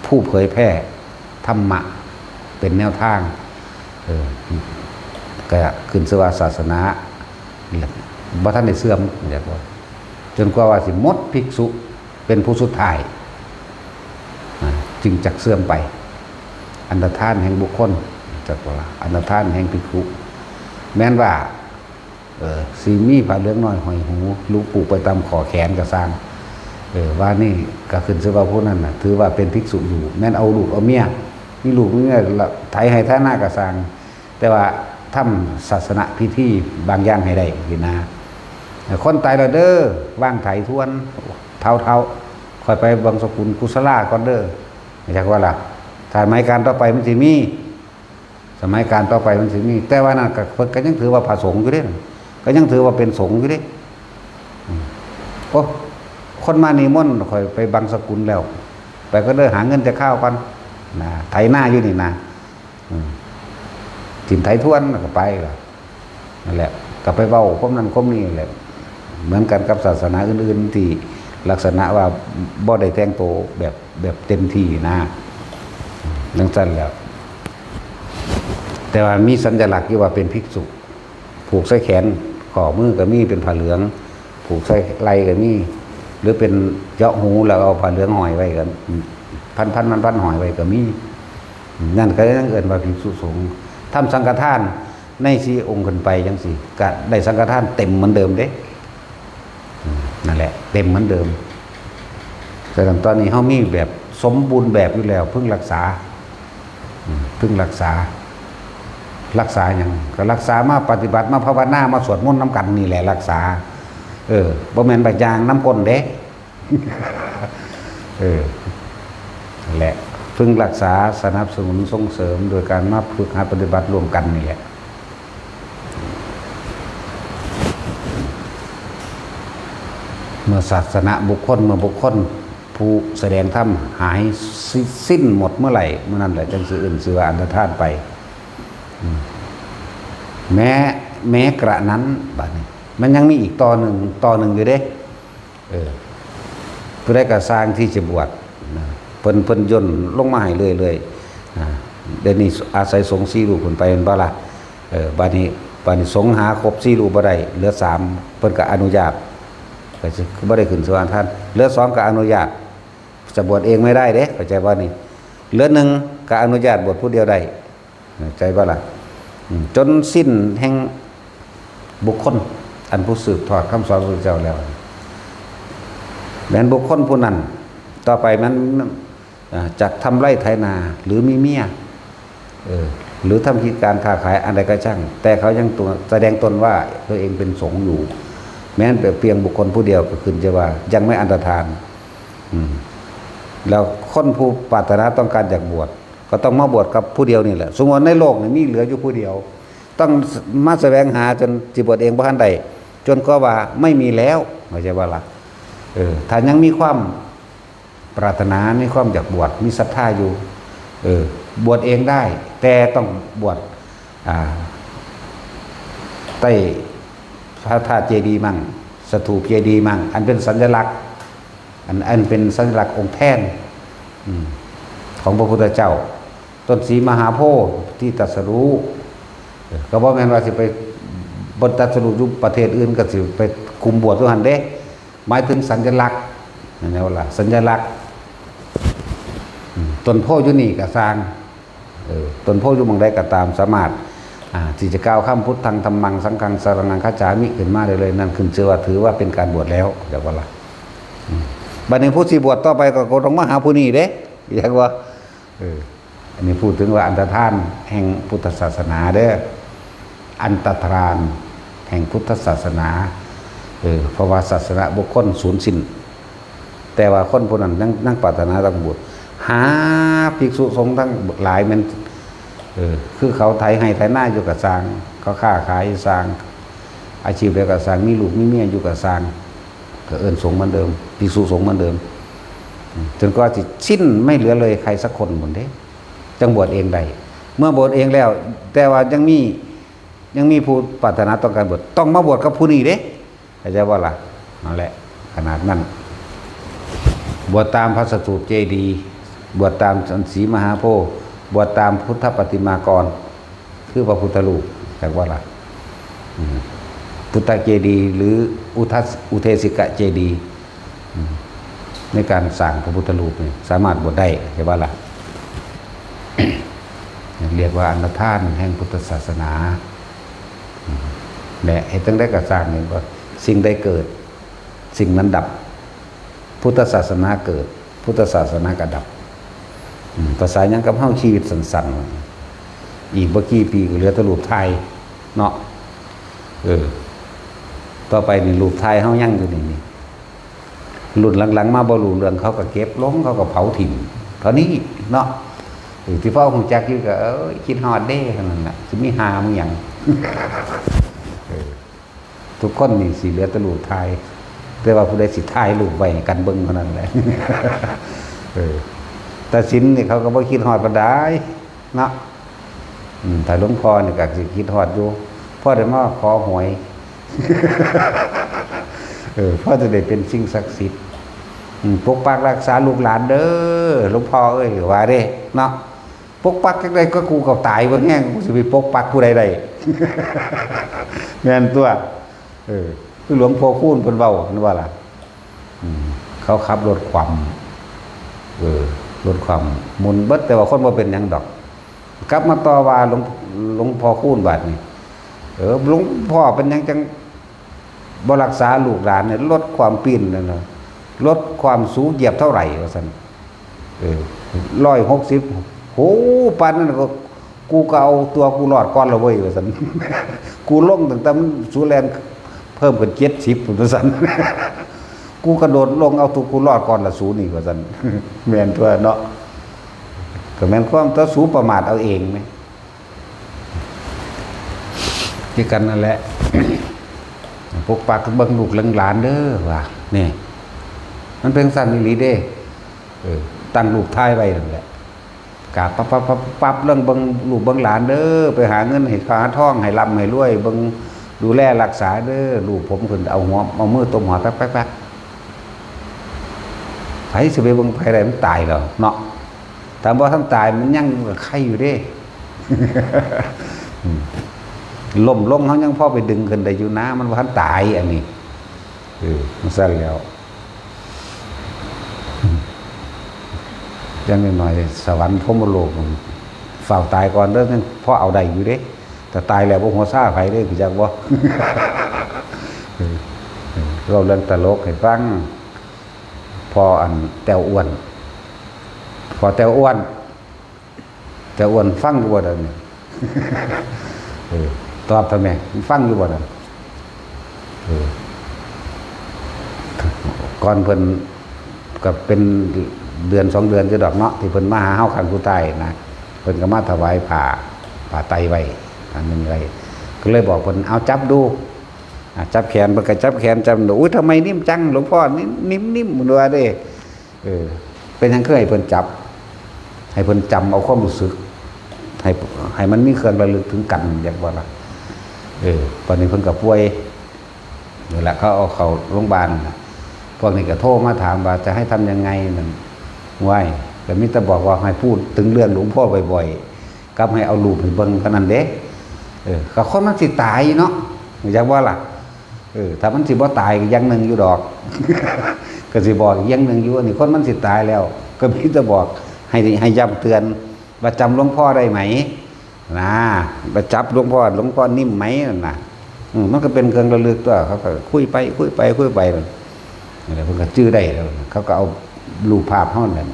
ผู้เผยแพร่ธรรมะเป็นแนวทาง เออ ก็ขึ้นชื่อว่าศาสนาบ่ทันได้เสื่อม อยากว่า จนกว่าว่าสิหมดภิกษุเป็นผู้สุดท้าย อ่า จึงจักเสื่อมไป อันตรธานแห่งบุคคล จักว่าอันตรธานแห่งภิกขุ แม้นว่า เออ สิมีผ้าเหลืองน้อยห้อยหู หรือผูกไปตามข้อแขนก็ซ่าง เออ ว่านี่ก็ขึ้นชื่อว่าผู้นั้นน่ะ ถือว่าเป็นภิกษุอยู่ แม้นเอาลูกเอาเมีย มีลูกมีเมียละไถไฮ่ไถนาก็ซ่าง แต่ว่าทำศาสนพิธีบางอย่างให้ได้สินะ คนตายแล้วเด้อ วางไถทวน เฒ่าๆ ค่อยไปบังสกุลกุศลาก่อนเด้อ จักว่าล่ะ สมัยกาลต่อไปมันสิมี สมัยกาลต่อไปมันสิมี แต่ว่านั่นก็ เพิ่นก็ยังถือว่าพระสงฆ์อยู่เด้ ก็ยังถือว่าเป็นสงฆ์อยู่เด้ อืม โอ้ คนมานิมนต์ข้อยไปบังสกุลแล้ว ไปก็เด้อ หาเงินแต่ข้าวก่อน นะ ไถนาอยู่นี่นะ อืม ถิ่มไถทวนแล้วก็ไปล่ะ นั่นแหละ ก็ไปเว้าความนั้นความนี้แหละ เหมือนกันกับศาสนาอื่นๆ ที่ลักษณะว่าบ่ได้แต่งตัวแบบ แบบเต็มที่นะ จั่งซั้นแหล้ว แต่ว่ามีสัญลักษณ์อยู่ว่าเป็นภิกษุ ผูกใส่แขน ข้อมือก็มีเป็นผ้าเหลือง ผูกใส่ไหล่ก็มี หรือเป็นเจาะหูแล้วเอาผ้าเหลืองห้อยไว้ก็ พันๆ พันๆ ห้อยไว้ก็มี นั่นก็ยังเอิ้นว่าภิกษุสงฆ์ ทำสังฆทานในสี่องค์ขึ้นไปจั่งซี้ ก็ได้สังฆทานเต็มเหมือนเดิมเด้ อืม นั่นแหละ เต็มเหมือนเดิม แต่ตอนนี้เฮามีแบบสมบูรณ์แบบอยู่แล้ว เพิ่งรักษา อืม เพิ่งรักษา รักษาหยัง ก็รักษามาปฏิบัติ มาภาวนา มาสวดมนต์นำกันนี่แหละรักษา เออ บ่แม่นไปย่างนำก้นเด้ เออ นั่นแหละ ฝึกรักษา สนับสนุนส่งเสริม โดยการมาฝึกหัดปฏิบัติร่วมกันนี่แหละ เมื่อศาสนบุคคล เมื่อบุคคลผู้แสดงธรรมหายสิสิ้นหมดเมื่อไหร่ เมื่อนั้นแหละจึงสิเอิ้นชื่อว่าอันตรธานไป อืม แม้ แม้กระนั้น บัดนี้ มันยังมีอีกต่อหนึ่ง ต่อหนึ่งอยู่เด้ เออ ผู้ใดก็ซ่างที่จะบวชนะ เพิ่น เพิ่นย่นลงมาให้เรื่อยๆ นะ เดี๋ยวนี้อาศัยสงฆ์สี่รูปขึ้นไปแม่นบ่ล่ะ เออ บัดนี้ บัดนี้สงฆ์หาครบสี่รูปบ่ได้ เหลือสาม เพิ่นก็อนุญาต ก็สิบ่ได้ขึ้นสวรรค์ท่าน เหลือสองก็อนุญาต จะบวชเองไม่ได้เด้ เข้าใจบ่นี่ เหลือหนึ่งก็อนุญาตบวชผู้เดียวได้ เข้าใจบ่ล่ะ อืม จนสิ้นแห่งบุคคล อันผู้สืบทอดคำสอนพระพุทธเจ้าแล้ว แม้นบุคคลผู้นั้น ต่อไปมัน อ่า จักทำไร่ไถนา หรือมีเมีย เออ หรือทำกิจการค้าขายอันใดก็ช่าง แต่เขายังตัว แสดงตนว่าตัวเองเป็นสงฆ์อยู่ แม้นแต่เพียงบุคคลผู้เดียวก็ขึ้นชื่อว่ายังไม่อันตรธาน อืม แล้วคนผู้ปรารถนาต้องการอยากบวช ก็ต้องมาบวชกับผู้เดียวนี่แหละ สมมุติในโลกนี่มีเหลืออยู่ผู้เดียว ต้องมาแสวงหาจนสิบวชเองบ่ทันได้ จนกว่าว่าไม่มีแล้ว เข้าใจบ่ล่ะ เออ ถ้ายังมีความปรารถนา มีความอยากบวช มีศรัทธาอยู่ เออ บวชเองได้ แต่ต้องบวช อ่า ใต้พระธาตุเจดีย์มั่ง สถูปเจดีย์มั่ง อันเป็นสัญลักษณ์ อัน อันเป็นสัญลักษณ์องค์แทน อืม ของพระพุทธเจ้า ต้นศรีมหาโพธิ์ที่ตรัสรู้ เออ ก็บ่แม่นว่าสิไป บ่ตรัสรู้อยู่ประเทศอื่น ก็สิไปคุมบวชอยู่หั่นเด้ หมายถึงสัญลักษณ์ นั่นแหละว่าล่ะ สัญลักษณ์ อืม ต้นโพธิ์อยู่นี่ก็ซ่าง เออ ต้นโพธิ์อยู่หม่องใดก็ตาม สามารถ อ่า ที่จะกล่าวคำ พุทธัง ธัมมัง สังฆัง สรณังคัจฉามิ ขึ้นมาได้เลย นั่นขึ้นชื่อว่า ถือว่าเป็นการบวชแล้ว จักว่าล่ะ อืม บัดนี้ผู้สิบวชต่อไปก็ ก็ต้องมาหาผู้นี้เด้ จักว่า เออ อันนี้พูดถึงว่าอันตรธานแห่งพุทธศาสนาเด้อ อันตรธานแห่งพุทธศาสนา เออ เพราะว่าศาสนบุคคลสูญสิ้น แต่ว่าคนผู้นั้นยัง ยังปรารถนาต้องบวช หาภิกษุสงฆ์ทั้งหลายแม่น เออ คือเขาไถไฮ่ไถนาอยู่ก็ซ่าง เขาค้าขายซ่าง อาชีพใดก็ซ่าง มีลูกมีเมียอยู่ก็ซ่าง ก็เอิ้นสงฆ์เหมือนเดิม ภิกษุสงฆ์เหมือนเดิม อืม จนกว่าสิสิ้นไม่เหลือเลยใครสักคนพุ้นเด้ จั่งบวชเองได้ เมื่อบวชเองแล้ว แต่ว่ายังมี ยังมีผู้ปรารถนาต้องการบวช ต้องมาบวชกับผู้นี้เด้ เข้าใจบ่ล่ะ นั่นแหละ ขนาดนั้น บวชตามพระสถูปเจดีย์ บวชตามศรีมหาโพธิ์ บวชตามพุทธปฏิมากร คือพระพุทธรูป จักว่าล่ะ อืม พุทธเจดีย์ หรืออุทัส อุเทสิกะเจดีย์ อืม ในการสร้างพระพุทธรูปนี่ สามารถบวชได้ ใช่ปะล่ะ เรียกว่าอันตรธานแห่งพุทธศาสนา อืม และเฮ็ดจั่งใดก็ซ่างนี่ ว่าสิ่งใดเกิด สิ่งนั้นดับ พุทธศาสนาเกิด พุทธศาสนาก็ดับ อืม ภาษาหยังกับเฮา ชีวิตสั้นๆ อีกบ่กี่ปีก็เหลือแต่รูปถ่ายเนาะ เออ ต่อไปนี่รูปถ่ายเฮายังอยู่นี่ นี่ รุ่นหลังๆ มาบ่รู้เรื่อง เขาก็เก็บลง เขาก็เผาถิ่ม เท่านี้เนาะ เออ ที่พ่อฮู้จักอยู่ก็ เอ้ย คิดฮอดเด้ เท่านั้นล่ะ สิมีหามึงหยัง เออ ทุกคนนี่สิเหลือแต่รูปถ่าย แต่ว่าผู้ใดสิถ่ายรูปไว้ให้กันเบิ่งเท่านั้นแหละ เออ แต่ศีลนี่เขาก็บ่คิดฮอดปานใดเนาะ อืม ถ้าหลวงพ่อนี่ก็สิคิดฮอดอยู่ พ่อได้มาขอหวย เออ พ่อจะได้เป็นสิ่งศักดิ์สิทธิ์ อืม ปกปักรักษาลูกหลานเด้อ หลวงพ่อเอ้ย ว่าเด้ เนาะ ปกปักจั่งใดก็กูก็ตายบ่แห้ง กูสิไปปกปักผู้ใดได้ แม่นตัว เออ คือหลวงพ่อคูณเพิ่นเว้า เพิ่นว่าล่ะ อืม เขาขับรถคว่ำ เออ รถคว่ำ หมุนเบิด แต่ว่าคนบ่เป็นหยังดอก กลับมาต่อว่าหลวง หลวงพ่อคูณบาดนี้ เออ หลวงพ่อเป็นหยังจั่งบ่รักษาลูกหลานเนี่ย รถคว่ำปีนนั่นน่ะ รถคว่ำสูงเหยียบเท่าไหร่ ว่าซั่น เออ ร้อยหกสิบ โห ปานนั้นก็ กูก็เอาตัวกูรอดก่อนละเว้ย ว่าซั่น กูลงตั้งแต่มันสูแล่นเพิ่มขึ้นเจ็ดสิบพุ้น ว่าซั่น กูกระโดดลงเอาตัวกูรอดก่อนละสูนี่ ว่าซั่น แม่นตัวเนาะ ก็แม่นความตัวสูประมาทเอาเองไหม คือกันนั่นแหละ ปกปักเบิ่งลูกเบิ่งหลานเด้อว่า นี่ มันเป็นสั้นอีหลีเด้ เออ ตั้งรูปถ่ายไว้นั่นแหละ กราบปั๊บปั๊บปั๊บปั๊บเรื่องเบิ่งลูกเบิ่งหลานเด้อ ไปหาเงินให้ข้าทองให้ร่ำให้รวย เบิ่งดูแลรักษาเด้อ ลูกผมขึ้นเอาหัว เอามือตบหัว แป๊กแป๊กแป๊ก ไผสิไปเบิ่งไผได้ มันตายแล้วเนาะ ถ้าบ่ทันตายมันยังไคอยู่เด้ อืม ล้มลงเฮายังพอไปดึงขึ้นได้อยู่นะ มันบ่ทันตายอันนี้ เออ มันซั่นแล้ว อืม อย่างน้อยๆ สวรรค์พรหมโลกมัน ฟ้าวตายก่อนเด้อ ยังพอเอาได้อยู่เด้ แต่ตายแล้วบ่ฮู้ว่าซ่าไผเด้ รู้จักบ่ เออ เออ เล่าเรื่องตลกให้ฟัง พออันแต้วอ้วน พอแต้วอ้วน แต้วอ้วนฟังอยู่บ่เดี๋ยวนี้ เออ ตอบทำไม ฟังอยู่บ่นั่น เออ ก่อนเพิ่นก็เป็นเดือนสองเดือนอยู่ดอกเนาะ ที่เพิ่นมาหาเฮาครั้งสุดท้ายนะ เพิ่นก็มาถวายผ้า ผ้าไตรไว้ อันหนึ่งไว้ ก็เลยบอกเพิ่น "เอาจับดู" อ่ะ จับแขน เพิ่นก็จับแขน จับดู "อุ๊ย ทำไมนิ่มจัง หลวงพ่อ นิ่ม นิ่ม นิ่ม" เพิ่นว่าเด้ เออ เป็นหยังคือให้เพิ่นจับ ให้เพิ่นจำเอาความรู้สึก ให้ ให้มันมีเครื่องระลึกถึงกัน อยากว่าล่ะ เออ ตอนนี้เพิ่นก็ป่วย นี่แหละ เขาเอาเข้าโรงพยาบาลน่ะ พวกนี้ก็โทรมาถามว่าจะให้ทำยังไงนั่น ว้าย ก็มีแต่บอกว่าให้พูดถึงเรื่องหลวงพ่อบ่อยๆ กับให้เอารูปให้เบิ่งเท่านั้นเด้ เออ ก็คนมันสิตายเนาะ อยากว่าล่ะ เออ ถ้ามันสิบ่ตายก็อย่างหนึ่งอยู่ดอก ก็สิบอกอีกอย่างหนึ่งอยู่ อันนี้คนมันสิตายแล้ว ก็มีแต่บอก ให้ ให้ย้ำเตือน ว่าจำหลวงพ่อได้ไหม นะ ว่าจับหลวงพ่อ หลวงพ่อนิ่มไหมนั่นน่ะ อืม มันก็เป็นเครื่องระลึกตัว เขาก็คุยไป คุยไป คุยไปนั่น นี่แหละ เพิ่นก็จื่อได้แล้ว เขาก็เอารูปภาพเฮานั่น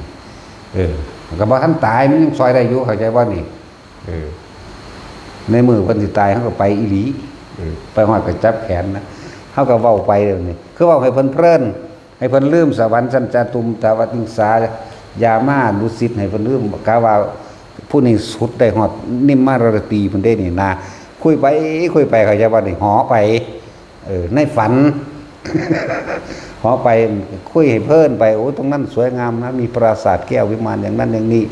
เออ ก็บ่ทันตาย มันยังซอยได้อยู่ เข้าใจบ่นี่ เออ ในมื้อเพิ่นสิตาย เฮาก็ไปอีหลี เออ ไปฮอดก็จับแขนนะ เฮาก็เว้าไปแล้วนี่ คือเว้าให้เพิ่นเพลิน ให้เพิ่นลืมสวรรค์ชั้นจาตุม ตาวติงสา ยามา ดุสิต ให้เพิ่นลืม กะว่าผู้นี้สุดได้ฮอดนิมมารตีพุ้นเด้นี่นะ คุยไป คุยไป เข้าใจบ่นี่ หอไป เออ ในฝัน หอไป คุยให้เพลินไป โอ้ ตรงนั้นสวยงามนะ มีปราสาทแก้ววิมานอย่างนั้นอย่างนี้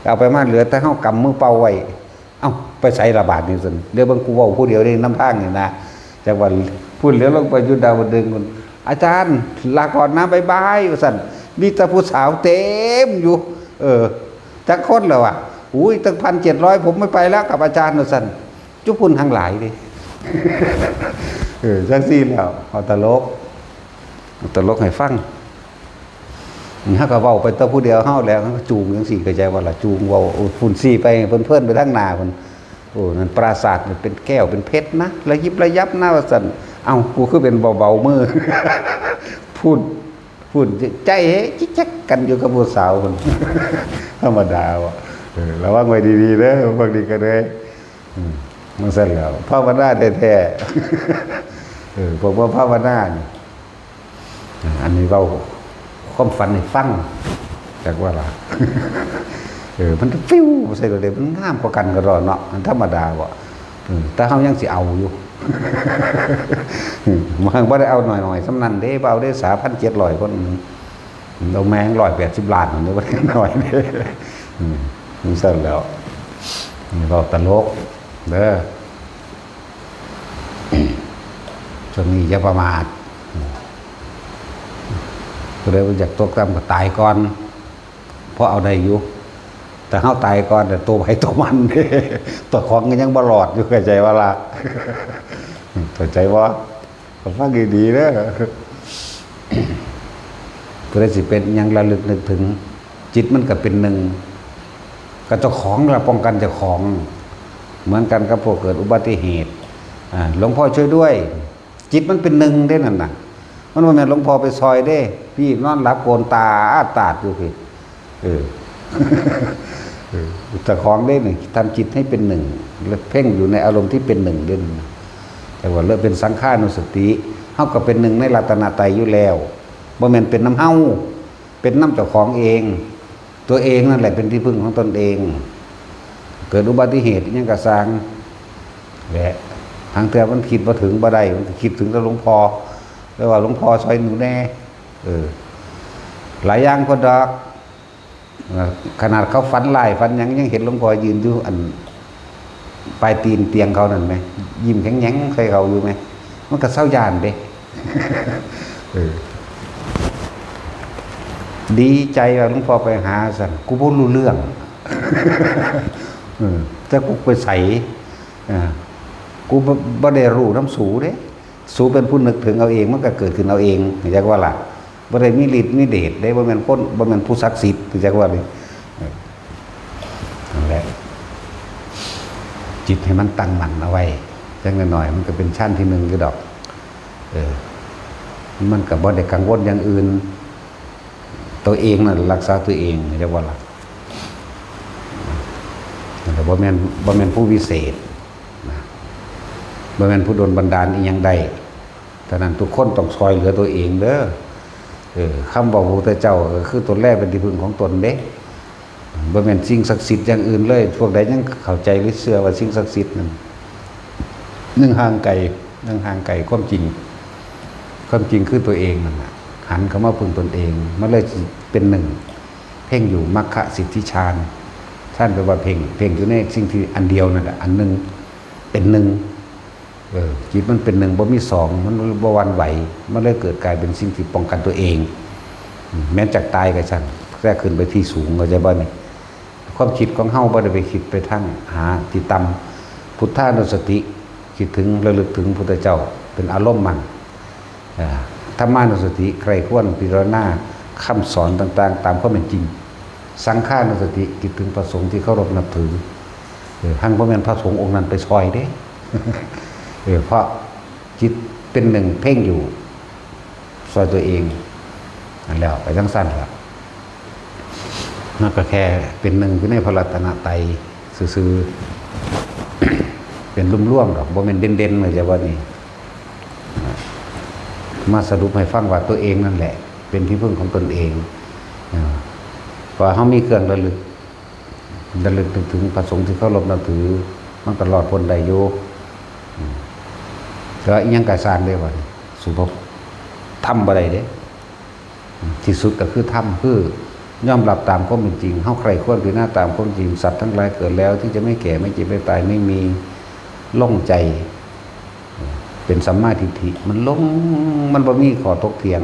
เอาไปมาเหลือแต่เฮากำมือเป่าไว้ เอ้า ไปไสละบาดนี่ซั่น เดี๋ยวเบิ่งกูเว้าผู้เดียวเด้นำทางนี่นะ จักว่าพุ้นเหลียวลงไปอยู่ดาวดึงส์พุ้น "อาจารย์ ลาก่อนนะ บ๊ายบาย" ว่าซั่น มีแต่ผู้สาวเต็มอยู่ เออ จักคนแล้ววะ "อุ้ย ตั้งพันเจ็ดร้อย ผมไม่ไปแล้วกับอาจารย์" ว่าซั่น จุพุ้นทั้งหลายเด้ เออ จังซี่แล้ว เอาตลก เอาตลกให้ฟัง เฮาก็เว้าไปแต่ผู้เดียวเฮาแหละ เฮาก็จูงจังซี่ เข้าใจบ่ล่ะ จูงเว้า โอ้ พุ้นซี้ไป เพิ่นเพลินไปทางหน้าพุ้น โอ้ นั่นปราสาทนี่เป็นแก้วเป็นเพชรนะ ระยิบระยับนะ ว่าซั่น เอ้า กูคือเป็นเบาๆมือ พุ้น พุ้น ใจเฮ้จิกจักกันอยู่กับผู้สาวพุ้น ธรรมดาว่ะ เออ ระวังไว้ดีๆเด้อ พวกนี้ก็เด้ อืม มันซั่นแล้ว ภาวนาแท้ๆ เออ พวกบ่ภาวนานี่ อ่า อันนี้เว้าความฝันให้ฟัง จักว่าล่ะ เออ มันจะฟิวใส่รถเด้ มันงามกว่ากันก็รอดเนาะ มันธรรมดาบ่ เออ แต่เฮายังสิเอาอยู่ เออ มันบ่ได้เอาหน่อยๆ ส่ำนั้นเด้ บ่เอาเด้ สามพันเจ็ดร้อยคน เราแม่งร้อยแปดสิบล้าน นี่บ่ได้น้อยเด้ อืม มันซั่นแล้ว นี่เว้าตลกเด้อ ช่วงนี้อย่าประมาท ผู้ใดบ่อยากตกต่ำก็ตายก่อน เพราะเอาได้อยู่ แต่เฮาตายก่อน แต่ตัวไผตัวมัน ตัวของก็ยังบ่รอดอยู่ เข้าใจบ่ล่ะ เข้าใจบ่ ก็ฟังดีๆเด้อ ผู้ใดสิเป็นหยังระลึกนึกถึง จิตมันก็เป็นหนึ่ง กับเจ้าของล่ะ ป้องกันเจ้าของ เหมือนกันกับพวกเกิดอุบัติเหตุ อ่า หลวงพ่อช่วยด้วย จิตมันเป็นหนึ่งเด้นั่นน่ะ มันบ่แม่นหลวงพ่อไปซอยเด้ พี่นอนหลับโกนตาอ้าตาดอยู่พี่ เออ เออ เจ้าของเด้นี่ ทำจิตให้เป็นหนึ่ง และเพ่งอยู่ในอารมณ์ที่เป็นหนึ่งเด้นั่นน่ะ แต่ว่าเริ่มเป็นสังขานุสติ เฮาก็เป็นหนึ่งในรัตนตรัยอยู่แล้ว บ่แม่นเป็นนำเฮา เป็นนำเจ้าของเอง ตัวเองนั่นแหละเป็นที่พึ่งของตนเอง เกิดอุบัติเหตุอิหยังกะซ่างแหละ ทางเทื่อมันคิดบ่ถึงบ่ได้ มันก็คิดถึงแต่หลวงพ่อ แต่ว่าหลวงพ่อซอยหนูแน่ เออ หลายอย่างก็ดอก ขนาดเขาฝันร้ายฝันหยังยังเห็นหลวงพ่อยืนอยู่อันปลายตีนเตียงเขานั่นไหม ยิ้มแข็งๆใส่เขาอยู่ไหม มันก็เซาย่านเด้ เออ ดีใจว่าหลวงพ่อไปหาสั่น กูบ่รู้เรื่อง เออ แต่กูไปใส่ อ่า กูบ่ บ่ได้รู้นำสูเด้ สูเป็นผู้นึกถึงเอาเอง มันก็เกิดขึ้นเอาเอง จักว่าล่ะ บ่ได้มีฤทธิ์มีเดชเด้ บ่แม่นคน บ่แม่นผู้ศักดิ์สิทธิ์ จักว่านี่ เออ นั่นแหละ จิตให้มันตั้งมั่นเอาไว้ จักหน่อยๆ มันก็เป็นชั้นที่หนึ่งอยู่ดอก เออ มันก็บ่ได้กังวลอย่างอื่น ตัวเองนั่นรักษาตัวเอง จักว่าล่ะ แต่บ่แม่น บ่แม่นผู้วิเศษนะ บ่แม่นผู้โดนบันดาลอิหยังได้ ฉะนั้นทุกคนต้องซอยเหลือตัวเองเด้อ เออ คำบอกพระพุทธเจ้าก็คือตนแลเป็นที่พึ่งของตนเด้ บ่แม่นสิ่งศักดิ์สิทธิ์อย่างอื่นเลย พวกใดยังเข้าใจหรือเชื่อว่าสิ่งศักดิ์สิทธิ์นั่น ยังห่างไกล ยังห่างไกลความจริง ความจริงคือตัวเองนั่นน่ะ หันเข้ามาพึ่งตนเอง มันเลยสิเป็นหนึ่ง เพ่งอยู่มรรคสิทธิฌาน ฌานแปลว่าเพ่ง เพ่งอยู่ในสิ่งที่อันเดียวนั่นแหละ อันหนึ่ง เป็นหนึ่ง เออ จิตมันเป็นหนึ่ง บ่มีสอง มันบ่หวั่นไหว มันเลยเกิดกลายเป็นสิ่งที่ป้องกันตัวเอง อืม แม้นจักตายก็ช่าง แต่ขึ้นไปที่สูง เข้าใจบ่นี่ ความคิดของเฮาบ่ได้ไปคิดไปทางหาที่ต่ำ พุทธานุสติ คิดถึงระลึกถึงพุทธเจ้า เป็นอารมณ์มัน อ่า ธรรมานุสติ ใคร่ครวญพิจารณาคำสอนต่างๆ ตามความเป็นจริง สังฆานุสติ คิดถึงพระสงฆ์ที่เคารพนับถือ เออ หั่นบ่แม่นพระสงฆ์องค์นั้นไปซอยเด้ เออ เพราะจิตเป็นหนึ่งเพ่งอยู่ ซอยตัวเอง นั่นแล้วไปจั่งซั่นล่ะ มันก็แค่เป็นหนึ่งอยู่ในพระรัตนตรัยซื่อๆ เป็นรวมๆดอก บ่แม่นเด่นๆ เลยจะว่านี่ มาสรุปให้ฟังว่าตัวเองนั่นแหละ เป็นที่พึ่งของตนเอง อ่า เพราะเฮามีเครื่องระลึก ระลึกนึกถึงพระสงฆ์ที่เคารพนับถือ มันก็รอดพ้นได้อยู่ อืม แต่ว่าอิหยังก็ซ่างเด้ ว่านี่ สุภาพ ธรรมบ่ได้เด้ ที่สุดก็คือธรรม คือยอมรับตามความเป็นจริง เฮาใคร่ครวญพิจารณาตามความจริง สัตว์ทั้งหลายเกิดแล้วที่จะไม่แก่ ไม่เจ็บ ไม่ตาย ไม่มีหลงใจ เป็นสัมมาทิฏฐิ มันลง มันบ่มีข้อถกเถียง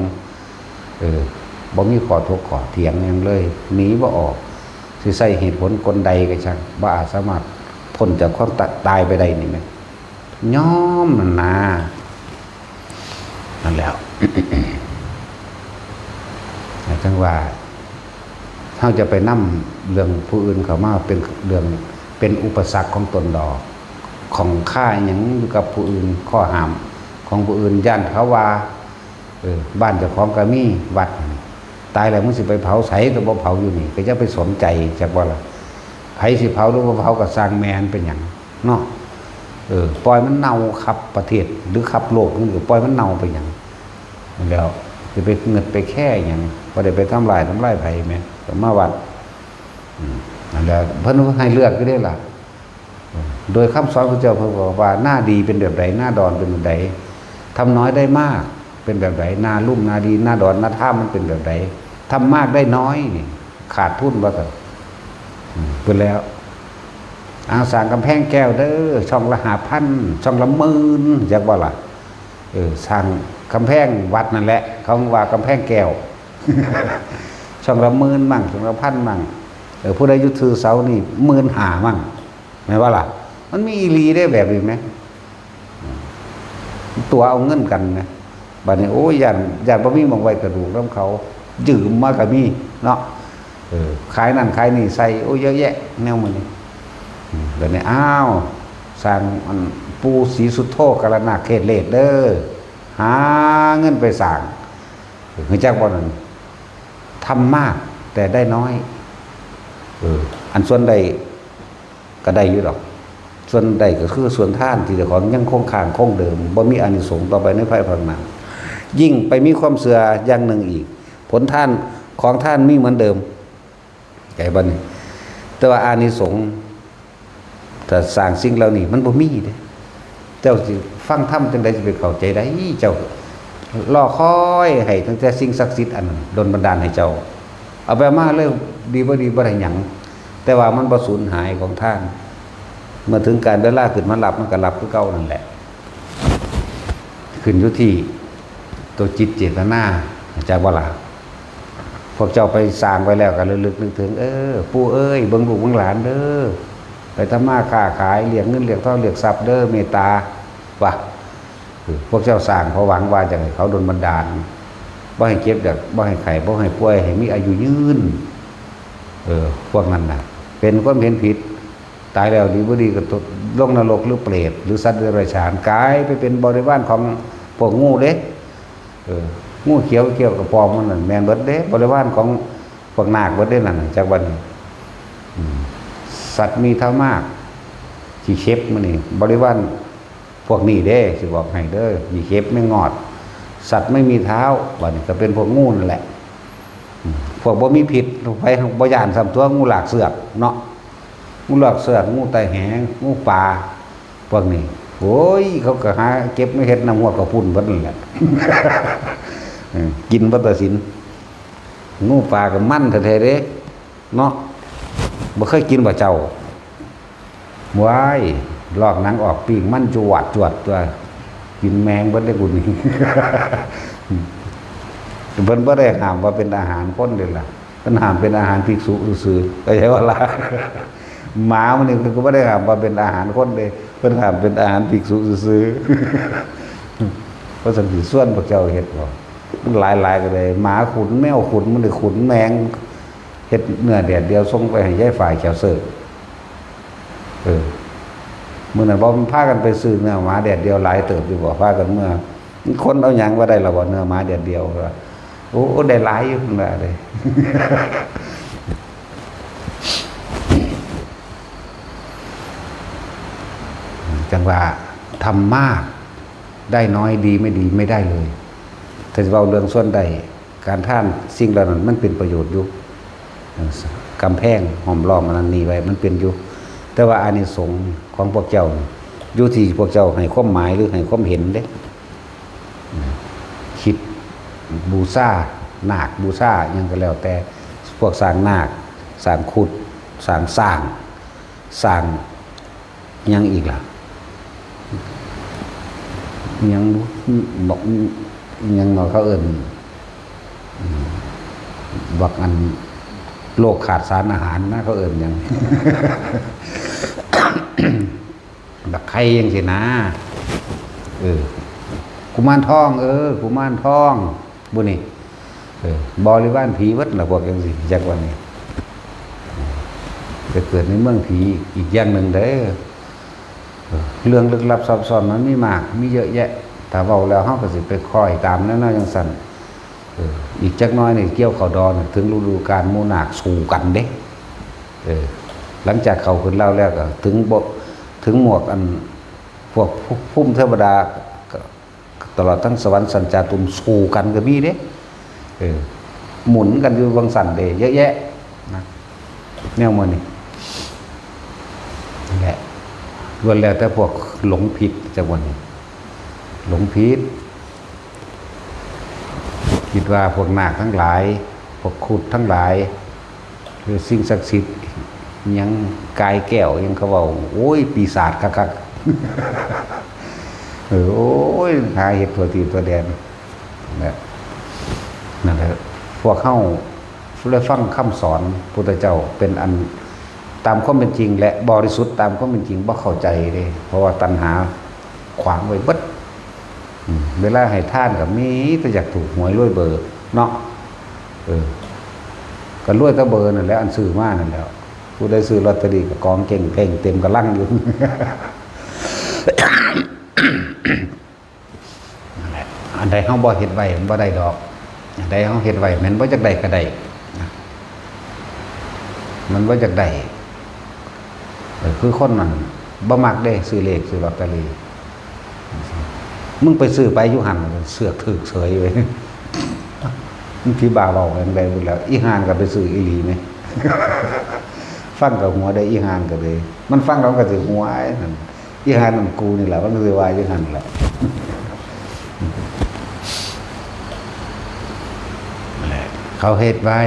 เออ บ่มีข้อถกข้อเถียงหยังเลย หนีบ่ออก สิใช้เหตุผลกลใดก็ช่าง บ่อาจสามารถพ้นจากความตะ- ตายไปได้นี่แหม ยอมนั่นนา นั่นแหล้ว จั่งว่า เฮาจะไปนำเรื่องผู้อื่นเข้ามาเป็นเรื่อง เป็นอุปสรรคของตนดอก ของข้าหยังอยู่กับผู้อื่น ข้อห้ามของผู้อื่น ย้านเขาว่า เออ บ้านเจ้าของก็มี วัด ตายแล้วมึงสิไปเผาไสก็บ่เผาอยู่นี่ ก็อย่าไปสนใจ จักว่าล่ะ ไผสิเผาหรือบ่เผาก็ซ่างแม่น เป็นหยังเนาะ เออ ปล่อยมันเน่าคับประเทศ หรือคับโลก นี่ก็ปล่อยมันเน่าไปหยัง แล้วสิไปเงิดไปแค่หยัง บ่ได้ไปทำลาย ทำลายไผแหม ก็มาวัด อืม นั่นแหละ เพิ่นให้เลือกอยู่เด้ล่ะ โดยคำสอนพระเจ้า เพิ่นบอกว่า นาดีเป็นแบบใด นาดอนเป็นแบบใด ทำน้อยได้มาก เป็นแบบใด นาลุ่ม นาดี นาดอน นาท่าม มันเป็นแบบใด ทำมากได้น้อยนี่ ขาดทุนว่าซั่น อืม เพิ่นแล้ว อ่า สร้างกำแพงแก้วเด้อ ช่องละห้าพัน ช่องละหมื่น จักว่าล่ะ เออ สร้างกำแพงวัดนั่นแหละ เขาว่ากำแพงแก้ว ช่องละหมื่นมั่ง ช่องละพันมั่ง เออ ผู้ใดอยู่ถือเสานี่ หมื่นห้ามั่ง แม่นบ่ล่ะ มันมีอีหลีเด้แบบนี้แหม ตั๋วเอาเงินกันนะ บัดนี้ โอ้ย ย้าน ย้านบ่มีหม่องไว้กระดูกนำเขา ยืมมาก็มีเนาะ เออ ขายนั่นขายนี่ใส่ โอ้ย เยอะแยะ แนวมื้อนี้ อืม บัดนี้ อ้าว สร้างอันปู่ศรีสุโธกรณาเขตเลสเด้อ หาเงินไปสร้าง เออ รู้จักบ่นั่น ทำมากแต่ได้น้อย เออ อันส่วนได้ ก็ได้อยู่ดอก ส่วนได้ก็คือส่วนทานที่เจ้าของยังคงค้างคงเดิม บ่มีอานิสงส์ต่อไปในภายภาคหน้า ยิ่งไปมีความเชื่ออย่างหนึ่งอีก ผลทานของทานมีเหมือนเดิม ใจบ่นี่ แต่ว่าอานิสงส์ ถ้าสร้างสิ่งเหล่านี้มันบ่มีเด้ เจ้าสิฟังธรรมจังใดสิไปเข้าใจได้ เจ้ารอคอยให้ตั้งแต่สิ่งศักดิ์สิทธิ์อันนั้นดลบันดาลให้เจ้า เอาไปมาเลย ดีบ่ดีบ่ได้หยัง แต่ว่ามันบ่สูญหายของทาน เมื่อถึงกาลเวลาขึ้นมารับมันก็รับคือเก่านั่นแหละ ขึ้นอยู่ที่ตัวจิตเจตนา จากว่าล่ะ พวกเจ้าไปสร้างไว้แล้วก็ระลึกนึกถึง เออ ปู่เอ้ย เบิ่งลูกเบิ่งหลานเด้อ ไปทำมาค้าขาย เรียกเงินเรียกทองเรียกทรัพย์เด้อ เมตตา ว่า เออ พวกเจ้าสร้างเพราะหวังว่าจะให้เขาดลบันดาล บ่ให้เจ็บอยาก บ่ให้ไข้ บ่ให้ป่วย ให้มีอายุยืน เออ พวกนั้นน่ะ เป็นความเห็นผิด ตายแล้วดีบ่ดีก็ตกลงนรกหรือเปรต หรือสัตว์เดรัจฉาน กลายไปเป็นบริวารของพวกงูเด้ เออ งูเขียวเขี้ยวกระปอมมันนั่นแม่นเบิดเด้ บริวารของพวกนาคเบิดเด้นั่นน่ะ จักวันนี้ อืม สัตว์มีเท้ามาก ขี้เข็บมันนี่ บริวารพวกนี้เด้ สิบอกให้เด้อ ขี้เข็บแมงงอด สัตว์ไม่มีเท้า บัดนี้ก็เป็นพวกงูนั่นแหละ อืม พวกบ่มีพิษ ไปบ่ย้านซ้ำตัว งูลากเสือกเนาะ งูลากเสือก งูไต่แห งูป่า พวกนี้ โอ้ย เขาก็หาเก็บมาเฮ็ดน้ำฮวกกระพุ้นเบิดนั่นแหละ เออ กินบ่ตัดสิน งูป่าก็มันแท้ๆเด้ เนาะ บ่เคยกินบ่เจ้า ว้าย ลอกหนังออกปิ้ง มันจวดจวดตัว กินแมงเบิดเลยกูนี่ เพิ่นบ่ได้ห้ามว่าเป็นอาหารคนเด้ล่ะ เพิ่นห้ามเป็นอาหารภิกษุซื่อๆ เข้าใจบ่ล่ะ หมามันนี่เพิ่นก็บ่ได้ห้ามว่าเป็นอาหารคนเด้ เพิ่นห้ามเป็นอาหารภิกษุซื่อๆ เพราะฉะนั้นสิชวนพวกเจ้าเฮ็ดบ่ มันหลายๆก็เลย หมาขุน แมวขุน มันได้ขุนแมง เฮ็ดเนื้อแดดเดียวส่งไปให้ยายฝ่ายแขวเสิร์ฟ เออ มื้อนั้นบ่มันพากันไปซื้อเนื้อหมาแดดเดียวหลายเติบอยู่บ่ พากันเมือ คนเอาหยังบ่ได้ละบ่ เนื้อหมาแดดเดียว ว่า โอ้ ได้หลายอยู่ เพิ่นว่าเด้ จังว่าทำมากได้น้อย ดีไม่ดีไม่ได้เลย ถ้าสิเว้าเรื่องส่วนได้ การทานสิ่งเหล่านั้นมันเป็นประโยชน์อยู่ กำแพงห้อมล้อมอันนั้นนี่ไว้มันเป็นอยู่ แต่ว่าอานิสงส์ของพวกเจ้านี่ อยู่ที่พวกเจ้าให้ความหมายหรือให้ความเห็นเด้ คิดบูชานาค บูชาหยังก็แล้วแต่ พวกสร้างนาค สร้างครุฑ สร้างช้าง สร้างหยังอีกล่ะ หยังบ่ บอกหยังเนาะ เขาเอิ้น อืม บักอัน โรคขาดสารอาหารนะ เขาเอิ้นหยัง บักไข่จังซี้นะ เออ กุมารทอง เออ กุมารทอง บุนี่ เออ บริวารผีเบิดล่ะ พวกจังซี้ จักวันนี้ ไปเกิดในเมืองผีอีกอย่างหนึ่งเด้อ เออ เรื่องลึกลับซับซ้อนมันมีมาก มีเยอะแยะ ถ้าเว้าแล้วเฮาก็สิไปคอยตามแนวๆจังซั่น เออ อีกจักหน่อยนี่เกี่ยวข้าวดอน ถึงฤดูกาลหมู่นาคสู้กันเด้ เออ หลังจากเข้าขึ้นลาวแล้วก็ถึงบ่ ถึงหมวกอัน พวกภูมิเทวดา ก็ตลอดทั้งสวรรค์สันจาตุมสู้กันก็มีเด้ เออ หมุนกันอยู่บางสันเด้ เยอะแยะนะ แนวมื้อนี้ นั่นแหละ ล้วนแล้วแต่พวกหลงผิด จักวันนี้ หลงผิด คิดว่าพวกนาคทั้งหลาย พวกครุฑทั้งหลาย หรือสิ่งศักดิ์สิทธิ์ หยังกายแก้ว หยังเขาเว้า โอ้ย ปีศาจคักๆ เออ โอ้ย หาเฮ็ดทั่วทีบทั่วแดน นั่นแหละ นั่นแหละ พวกเฮาได้ฟังคำสอนพุทธเจ้าเป็นอันตามความเป็นจริง และบริสุทธิ์ตามความเป็นจริง บ่เข้าใจเด้ เพราะว่าตัณหาขวางไว้เบิด อืม เวลาให้ทานก็มีแต่อยากถูกหวยรวยเบอร์เนาะ เออ ก็รวยแต่เบอร์นั่นแหละ อันซื้อมานั่นแหละ ผู้ใดซื้อลอตเตอรี่ก็กองเก่งเพ่งเต็มกระลังอยู่ นั่นแหละ อันใดเฮาบ่เฮ็ดไว้มันบ่ได้ดอก อันใดเฮาเฮ็ดไว้แม่นบ่จักได้ก็ได้นะ มันบ่จักได้ เออ คือคนนั้นบ่มักเด้ ซื้อเลขซื้อลอตเตอรี่ มึงไปซื้อไปอยู่หั่น เสือกถืกเสยเว้ย มึงผีบ้าเว้าจั่งใด๋พุ้นแหล้ว อีห่านั่นก็ไปซื้ออีหลีแหม ฟังกับหัวได้อีหานก็เลย มันฟังแล้วมันก็สิหัวไอ้นั่น อีหานนั่นกูนี่แหละ มันก็สิว่าอีหานแหละ นั่นแหละ เขาเฮ็ดไว้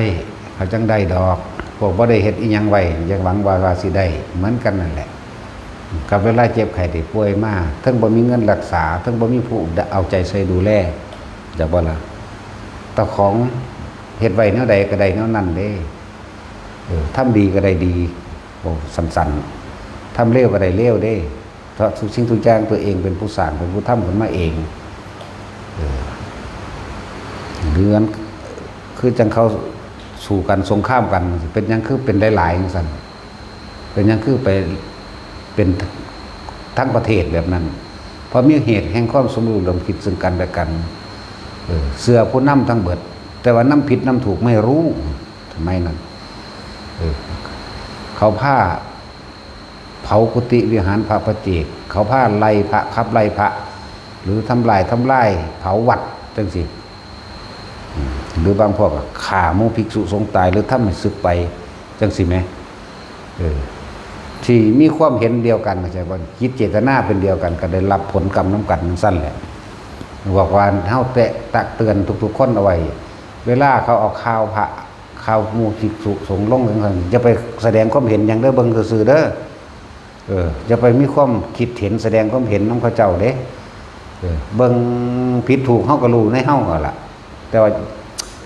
เขาจังได้ดอก พวกบ่ได้เฮ็ดอีหยังไว้ ยังหวังว่า ว่าสิได้ เหมือนกันนั่นแหละ กับเวลาเจ็บไข้ได้ป่วยมา เทิงบ่มีเงินรักษา เทิงบ่มีผู้เอาใจใส่ดูแล จักบ่ล่ะ เจ้าของเฮ็ดไว้แนวใดก็ได้แนวนั้นเด้ เออ ทำดีก็ได้ดี โอ้ สั้นๆ ทำเลวก็ได้เลวเด้ เพราะทุกสิ่งทุกอย่างตัวเองเป็นผู้สร้าง เป็นผู้ทำขึ้นมาเอง เออ หรืออัน คือจังเขาสู้กันสงครามกัน เป็นหยังคือเป็นหลายๆจังซั่น เป็นหยังคือไปเป็นทั้งประเทศแบบนั้น เพราะมีเหตุแห่งความสมรู้ร่วมคิดซึ่งกันและกัน เออ เชื่อผู้นำทั้งเบิด แต่ว่านำผิดนำถูกไม่รู้ สมัยนั้น เออ เขาพาเผากุฏิวิหารพระปัจเจก เขาพาไล่พระ ขับไล่พระ หรือทำลาย ทำลาย เผาวัดจังซี่ อืม หรือบางพวกก็ฆ่าหมู่ภิกษุสงฆ์ตาย หรือทำให้สึกไปจังซี่แหม เออ ที่มีความเห็นเดียวกัน เข้าใจบ่ จิตเจตนาเป็นเดียวกัน ก็ได้รับผลกรรมนำกันจังซั่นแหละ บอกว่าเฮาแตะตักเตือนทุกๆคนเอาไว้ เวลาเขาเอาข่าวพระ ข่าวหมู่ภิกษุสงฆ์ลงจังซั่น อย่าไปแสดงความเห็นหยังเด้อ เบิ่งซื่อๆเด้อ เออ อย่าไปมีความคิดเห็น แสดงความเห็นนำเขาเจ้าเด้ เออ เบิ่งผิดถูกเฮาก็รู้ในเฮาหั่นล่ะ แต่ว่า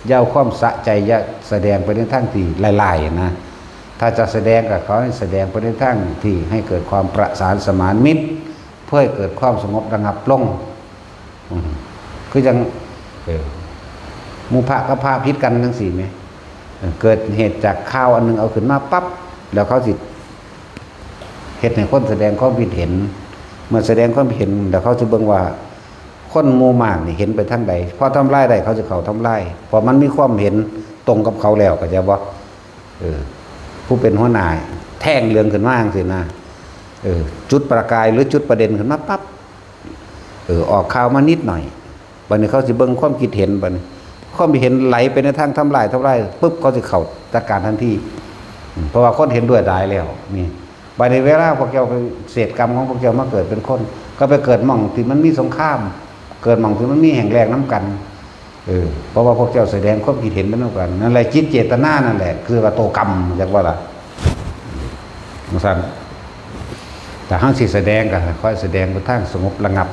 อย่าเอาความสะใจ อย่าแสดงไปในทางที่ร้ายๆนะ ถ้าจะแสดงก็ขอให้แสดงไปในทางที่ให้เกิดความประสานสมานมิตร เพื่อให้เกิดความสงบระงับลง อืม คือจัง เออ หมู่พระกับพระผิดกันจังซี่แหม เออ เกิดเหตุจากข่าวอันหนึ่งเอาขึ้นมาปั๊บ แล้วเขาสิเฮ็ดให้คนแสดงความคิดเห็น เมื่อแสดงความคิดเห็น แล้วเขาสิเบิ่งว่าคนหมู่มากนี่เห็นไปทางใด พอทำลายได้เขาสิเข้าทำลาย เพราะมันมีความเห็นตรงกับเขาแล้ว เข้าใจบ่ เออ ผู้เป็นหัวหน้าแท่งเหลืองขึ้นมาจังซี่นะ เออ จุดประกายหรือจุดประเด็นขึ้นมาปั๊บ เออ ออกข่าวมานิดหน่อย บัดนี้เขาสิเบิ่งความคิดเห็น บัดนี้ความคิดเห็นไหลไปในทางทำลาย ทำลายปุ๊บ เขาสิเข้าจัดการทันที อืม เพราะว่าคนเห็นด้วยหลายแล้ว นี่ บัดนี้เวลาพวกเจ้าไปเศษกรรมของพวกเจ้ามาเกิดเป็นคน ก็ไปเกิดหม่องที่มันมีสงคราม เกิดหม่องที่มันมีแห่งแรกนำกัน เออ เพราะว่าพวกเจ้าแสดงความคิดเห็นไปนำกัน นั่นแหละจิตเจตนานั่นแหละ คือว่าตัวกรรม จักว่าล่ะ จังซั่น แต่เฮาสิแสดงก็ค่อยแสดงไปทางสงบระงับ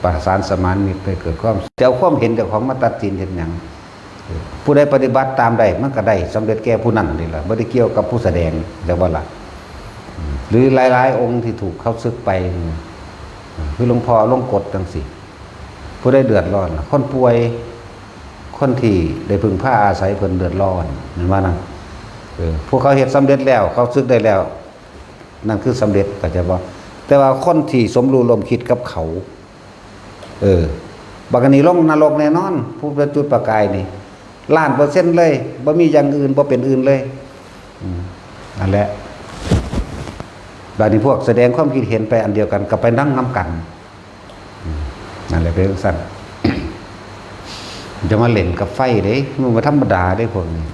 ประสานสมานมิตร ให้เกิดความ จะเอาความเห็นเจ้าของมาตัดสินเฮ็ดหยัง เออ ผู้ใดปฏิบัติตามได้ มันก็ได้สำเร็จแก่ผู้นั้นนี่ล่ะ บ่ได้เกี่ยวกับผู้แสดง จักว่าล่ะ อืม หรือหลายๆองค์ที่ถูกเขาสึกไป คือหลวงพ่อลงกฎจังซี่ ผู้ใดเดือดร้อนล่ะ คนป่วย คนที่ได้พึ่งพาอาศัยเพิ่นเดือดร้อน แม่นบ่นั่น เออ พวกเขาเฮ็ดสำเร็จแล้ว เขาสึกได้แล้ว นั่นคือสำเร็จ เข้าใจบ่ แต่ว่าคนที่สมรู้ร่วมคิดกับเขา เออ บักอันนี้ลงนรกแน่นอน ผู้เป็นจุดประกายนี่ ล้านเปอร์เซ็นต์เลย บ่มีอย่างอื่น บ่เป็นอื่นเลย อืม นั่นแหละ บัดนี้พวกแสดงความคิดเห็นไปอันเดียวกัน ก็ไปนั่งนำกัน อืม นั่นแหละเป็นจังซั่น จะมาเล่นกับไฟเด้ มันบ่ธรรมดาเด้พวกนี้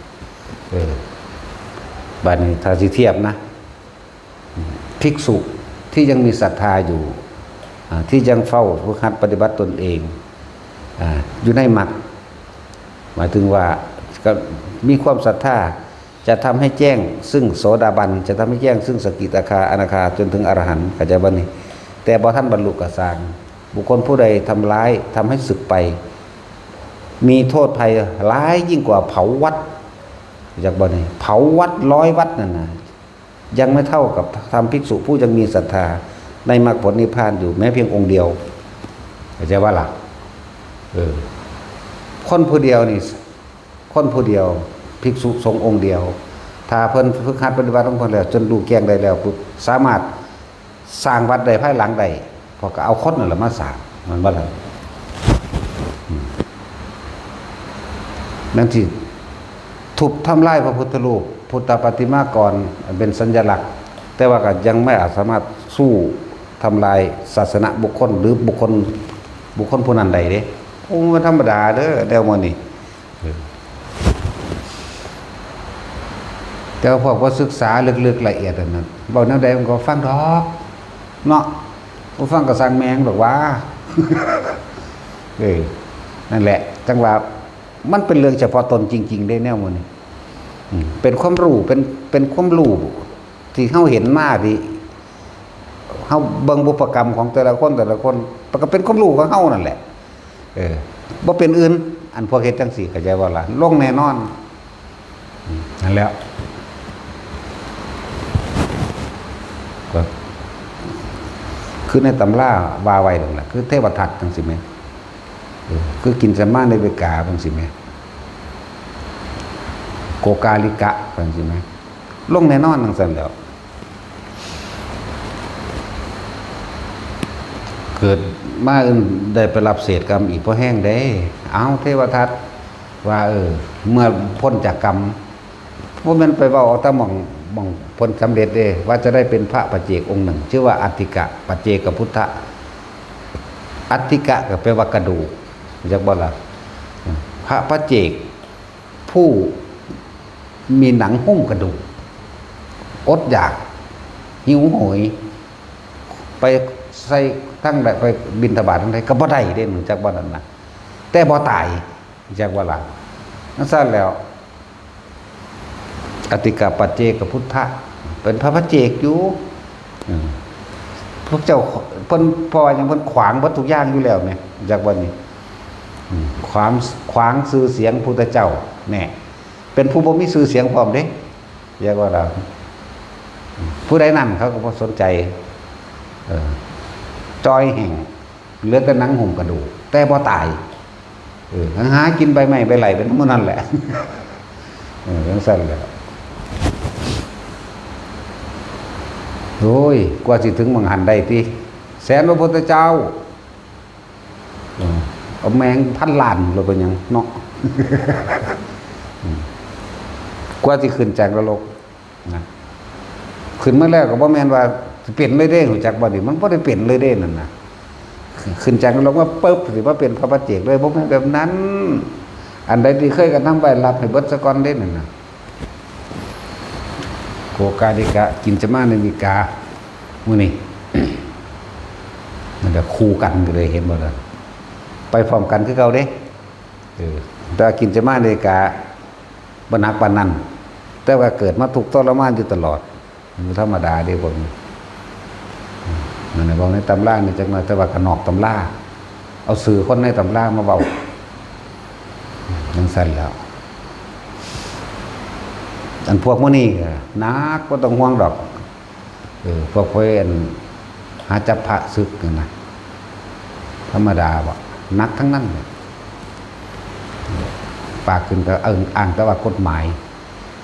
เออ บัดนี้ถ้าสิเทียบนะ ภิกษุที่ยังมีศรัทธาอยู่ อ่า ที่ยังเฝ้าฝึกหัดปฏิบัติตนเอง อ่า อยู่ในมรรค หมายถึงว่าก็มีความศรัทธา จะทำให้แจ้งซึ่งโสดาบัน จะทำให้แจ้งซึ่งสกิทาคา อนาคา จนถึงอรหันต์ เข้าใจบ่นี่ แต่บ่ทันบรรลุก็ซ่าง บุคคลผู้ใดทำร้าย ทำให้สึกไป มีโทษภัยร้ายยิ่งกว่าเผาวัด จักบ่นี่ เผาวัดร้อยวัดนั่นนะ ยังไม่เท่ากับทำภิกษุผู้ยังมีศรัทธาในมรรคผลนิพพานอยู่แม้เพียงองค์เดียว เข้าใจว่าล่ะ เออ คนผู้เดียวนี่ คนผู้เดียว ภิกษุสงฆ์องค์เดียว ถ้าเพิ่นฝึกหัดปฏิบัติของเพิ่นแล้ว จนรู้แจ้งได้แล้วปุ๊บ สามารถสร้างวัดได้ภายหลังได้ เพราะก็เอาคนนั่นแหละมาสร้าง แม่นบ่ล่ะ อืม นั่นสิ ทุบทำลายพระพุทธรูป พุทธปฏิมากร อันเป็นสัญลักษณ์ แต่ว่าก็ยังไม่อาจสามารถสู้ทำลายศาสนบุคคล หรือบุคคล บุคคลผู้นั้นได้เด้ โอ้ มันธรรมดาเด้อ แนวหมู่นี้ เออ แต่ว่าพวกบ่ศึกษาลึกๆละเอียดอันนั้น เว้าแนวใดมันก็ฟังดอก เนาะ บ่ฟังก็ซ่างแม่งดอกว่า เออ นั่นแหละ จั่งว่ามันเป็นเรื่องเฉพาะตนจริงๆเด้ แนวหมู่นี้ อืม เป็นความรู้ เป็น เป็นความรู้ที่เฮาเห็นมา ที่เฮาเบิ่งบุพกรรมของแต่ละคน แต่ละคน มันก็เป็นความรู้ของเฮานั่นแหละ เออ บ่เป็นอื่น อันพวกเฮ็ดจั่งซี้ เข้าใจบ่ล่ะ ลงแน่นอน อืม นั่นแหละ ก็ คือในตำราว่าไว้นั่นแหละ คือเทวทัตจั่งซี้แหม เออ คือกินจมาในเวกาจั่งซี้แหม โกกาลิกะจั่งซี้แหม ลงแน่นอนจั่งซั่นแหล้ว เกิดมาอื่นได้ไปรับเศษกรรมอีกพอแฮงเด้ เอ้า เทวทัตว่า เออ เมื่อพ้นจากกรรม บ่แม่นไปเว้าเอาแต่หม่อง หม่องผลสำเร็จเด้ ว่าจะได้เป็นพระปัจเจกองค์หนึ่ง ชื่อว่าอัตถิกะปัจเจกพุทธะ อัตถิกะก็แปลว่ากระดูก จักบ่ล่ะ พระปัจเจก ผู้มีหนังหุ้มกระดูก อดอยาก หิวโหย ไปใส่ทางใด ไปบิณฑบาตทางใดก็บ่ได้เด้ รู้จักบ่นั่นนะ แต่บ่ตาย รู้จักบ่ล่ะ นั่นซั่นแล้ว อัตถิกะปัจเจกพุทธะ เป็นพระปัจเจกอยู่ อืม พวกเจ้า เพิ่น เพราะว่าหยัง เพิ่นขวางเบิดทุกอย่างอยู่แล้วแหม รู้จักบ่นี่ อืม ขวาง ขวางชื่อเสียงพุทธเจ้า แน่ เป็นผู้บ่มีชื่อเสียงพร้อมเด้ เรียกว่าเรา ผู้ใดนั่นเขาก็บ่สนใจ เออ จ่อยแห้ง เหลือแต่หนังหุ้มกระดูก แต่บ่ตาย เออ หากินใบไม้ใบไหล่เป็นหมู่นั่นแหละ เออ จั่งซั่นแหละ โอ้ย กว่าสิถึงหม่องหั้นได้ติ แสนพระพุทธเจ้า เออ เอาแม่งพันล้านแล้วเป็นหยังเนาะ อืม กว่าสิขึ้นจากนรกนะ ขึ้นมาแล้วก็บ่แม่นว่าสิเป็นเลยเด้ รู้จักบ่นี่ มันบ่ได้เป็นเลยเด้นั่นน่ะ ขึ้นจากนรกมาปึ๊บ สิมาเป็นพระปัจเจกเลย บ่แม่นแบบนั้น อันใดที่เคยกระทำไว้ รับให้เบิดซะก่อนเด้นั่นน่ะ โกกาลิกะ กินจมาในวิกา มื้อนี้ มันจะคู่กันก็เลย เห็นบ่ล่ะ ไปพร้อมกันคือเก่าเด้ เออ แต่ว่ากินจมาในวิกา บ่หนักปานนั้น แต่ว่าเกิดมาทุกข์ทรมานอยู่ตลอด บ่ธรรมดาเด้พวกนี้ นั่นน่ะ เว้าในตำรานี่จักหน่อย แต่ว่าก็นอกตำรา เอาชื่อคนในตำรามาเว้า จั่งซั่นแหล้ว อันพวกมื้อนี้ก็หนัก บ่ต้องห่วงดอก เออ พวกข้อยอันหาจับพระศึกนั่นนะ ธรรมดาบ่ หนักทั้งนั้นเลย ปากขึ้นก็เอิ้นอ้างแต่ว่ากฎหมาย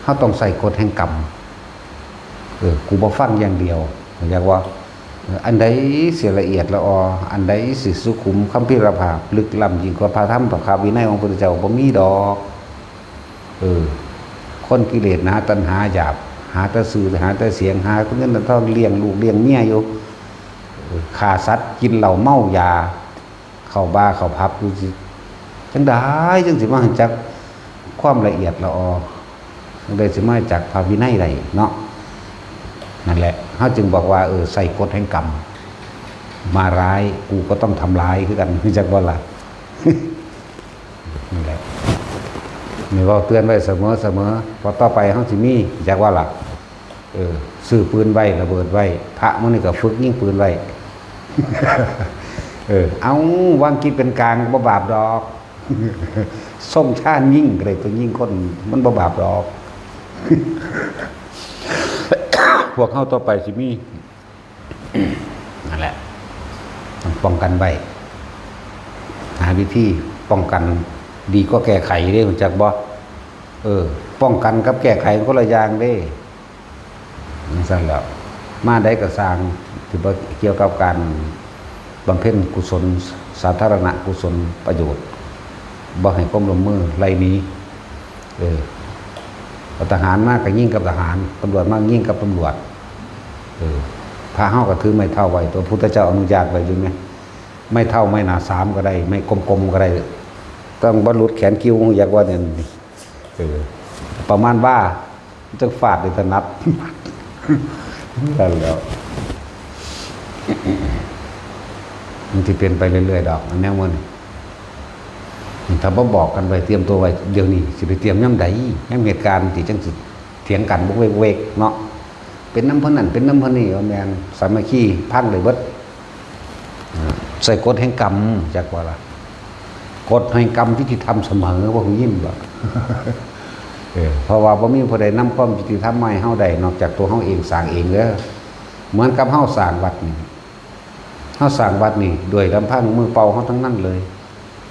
เฮาต้องใช้กฎแห่งกรรม เออ กูบ่ฟังอย่างเดียว เรียกว่า เออ อันใดสิละเอียดละออ อันใดสิสุขุมคัมภีรภาพ ลึกล้ำยิ่งกว่าพระธรรมพระวินัยของพระพุทธเจ้าบ่มีดอก เออ คนกิเลสหนา ตัณหาหยาบ หาแต่ชื่อ หาแต่เสียง หาเงินแต่ทองเลี้ยงลูกเลี้ยงเมียอยู่ เออ ฆ่าสัตว์ กินเหล้าเมายา เข้าบาร์เข้าผับอยู่สิ จั่งใดจั่งสิมารู้จักความละเอียดละออ จั่งใดสิมารู้จักพระวินัยได้เนาะ นั่นแหละ เฮาจึงบอกว่า เออ ใช้กฎแห่งกรรม มาร้าย กูก็ต้องทำร้ายคือกัน รู้จักบ่ล่ะ นั่นแหละ นี่เว้าเตือนไว้เสมอเสมอ เพราะต่อไปเฮาสิมี รู้จักบ่ล่ะ เออ ซื้อปืนไว้ ระเบิดไว้ พระมื้อนี้ก็ฝึกยิงปืนไว้ เออ เอา วางจิตเป็นกลาง บ่บาปดอก ส่งฌานยิงก็ได้ ไปยิงคน มันบ่บาปดอก พวกเฮาต่อไปสิมี นั่นแหละ ต้องป้องกันไว้ หาวิธีป้องกัน ดีกว่าแก้ไขเด้ รู้จักบ่ เออ ป้องกันกับแก้ไขมันคนละอย่างเด้ จั่งซั่นแหล้ว มาใดก็ซ่าง ที่บ่เกี่ยวกับการบำเพ็ญกุศล สาธารณกุศลประโยชน์ บ่ให้ความร่วมมือ ไล่หนี เออ เอาทหารมาก็ยิงกับทหาร ตำรวจมายิงกับตำรวจ เออ พระเฮาก็ถือไม้เท้าไว้ ตัวพุทธเจ้าอนุญาตไว้อยู่แหม ไม้เท้าไม้หน้าสามก็ได้ ไม้กลมๆก็ได้ ต้องบ่หลุดแขนคิ้ว อยากว่าเนี่ย เออ ประมาณว่า จักฟาดได้ถนัด นั่นแหล้ว มันสิเป็นไปเรื่อยๆดอก อันแนวมัน ถ้าบ่บอกกันไว้ เตรียมตัวไว้เดี๋ยวนี้ สิไปเตรียมยามใด ยามเหตุการณ์ที่จังสิเถียงกันบกเวกๆเนาะ เป็นนำเพิ่นนั่น เป็นนำเพิ่นนี่ บ่แม่น สามัคคีพังได้เบิด อ่า ใส่กฎแห่งกรรม จักว่าล่ะ กฎแห่งกรรมยุติธรรมเสมอ บ่ฮู้ยินบ่ เออ เพราะว่าบ่มีผู้ใดนำความยุติธรรมมาให้เฮาได้ นอกจากตัวเฮาเองสร้างเองเด้อ เหมือนกับเฮาสร้างวัดนี่ เฮาสร้างวัดนี่ด้วยลำพังมือเปล่าเฮาทั้งนั้นเลย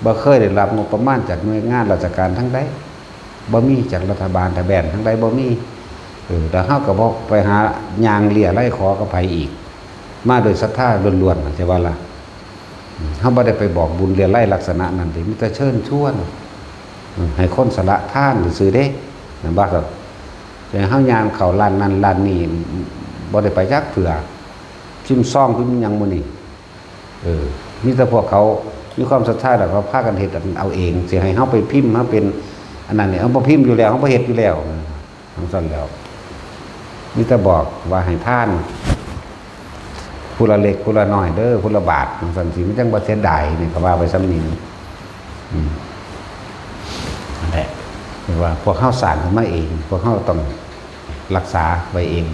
บ่เคยได้รับงบประมาณจากหน่วยงานราชการทั้งใด บ่มีจากรัฐบาลทะแบนทั้งใด บ่มี เออ แล้วเฮาก็บ่ไปหาย่างเรี่ยไร่ขอกับไผอีก มาโดยศรัทธาล้วนๆ เข้าใจบ่ล่ะ อืม เฮาบ่ได้ไปบอกบุญเรี่ยไร่ลักษณะนั้นเด้ มีแต่เชิญชวน อืม ให้คนสละทานซื่อๆเด้ นั่นบ่ครับ แต่เฮาย่างเข้าร้านนั้นร้านนี้ บ่ได้ไปจักเทื่อ พิมพ์ซองพิมพ์หยังมื้อนี้ เออ มีแต่พวกเขามีความศรัทธาแล้วเขาพากันเฮ็ดเอาเอง สิให้เฮาไปพิมพ์ เฮาเป็นอันนั้นนี่ เฮาบ่พิมพ์อยู่แล้ว เฮาบ่เฮ็ดอยู่แล้ว จั่งซั้นแหล้ว มีแต่บอกว่าให้ทาน ผู้ละเล็กผู้ละน้อยเด้อ ผู้ละบาท จั่งซั้นสิ มันจั่งบ่เสียดายนี่ ก็ว่าไปส่ำนี้ อืม นั่นแหละ เรียกว่าพวกเฮาสร้างขึ้นมาเอง พวกเฮาต้องรักษาไว้เอง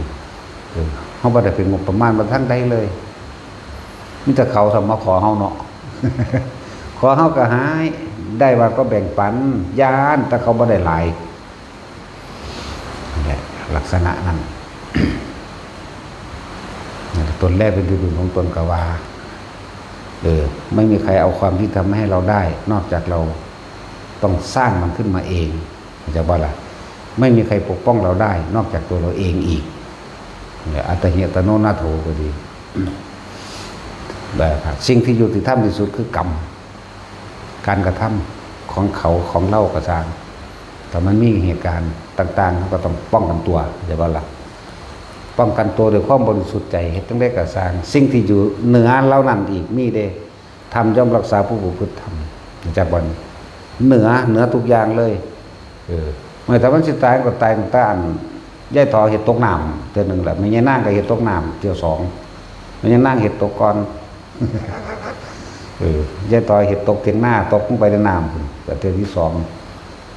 เออ เฮาบ่ได้เป็นงบประมาณมาทางใดเลย มีแต่เขาทำมาขอเฮาเนาะ ขอเฮาก็ให้ ได้ว่าก็แบ่งปัน ย่านแต่เขาบ่ได้หลาย นั่นแหละ ลักษณะนั้น ตนแรกเป็นที่พึ่งของตนก็ว่า เออ ไม่มีใครเอาความยุติธรรมมาให้เราได้ นอกจากเราต้องสร้างมันขึ้นมาเอง เข้าใจบ่ล่ะ ไม่มีใครปกป้องเราได้ นอกจากตัวเราเองอีก เนี่ย อัตตาหิอัตโนนาโถก็ดี แบบสิ่งที่ยุติธรรมที่สุดคือกรรม การกระทำของเขาของเราก็ซ่าง แต่มันมีเหตุการณ์ต่างๆ เราก็ต้องป้องกันตัว เข้าใจบ่ล่ะ ป้องกันตัวด้วยความบริสุทธิ์ใจ เฮ็ดจั่งใดก็ซ่าง สิ่งที่อยู่เหนือเหล่านั้นอีกมีเด้ ธรรมย่อมรักษาผู้ประพฤติธรรม จักวันเหนือ เหนือทุกอย่างเลย เออ เมื่อแต่มันสิตายก็ตายตั้งแต่อัน ยายถอเฮ็ดตกน้ำเทื่อหนึ่งแหละ แม่ยายนางก็เฮ็ดตกน้ำเทื่อสอง แม่ยายนางเฮ็ดตกก่อน เออ ยายถอเฮ็ดตกเถียงนา ตกลงไปในน้ำพุ้น ก็เทื่อที่สอง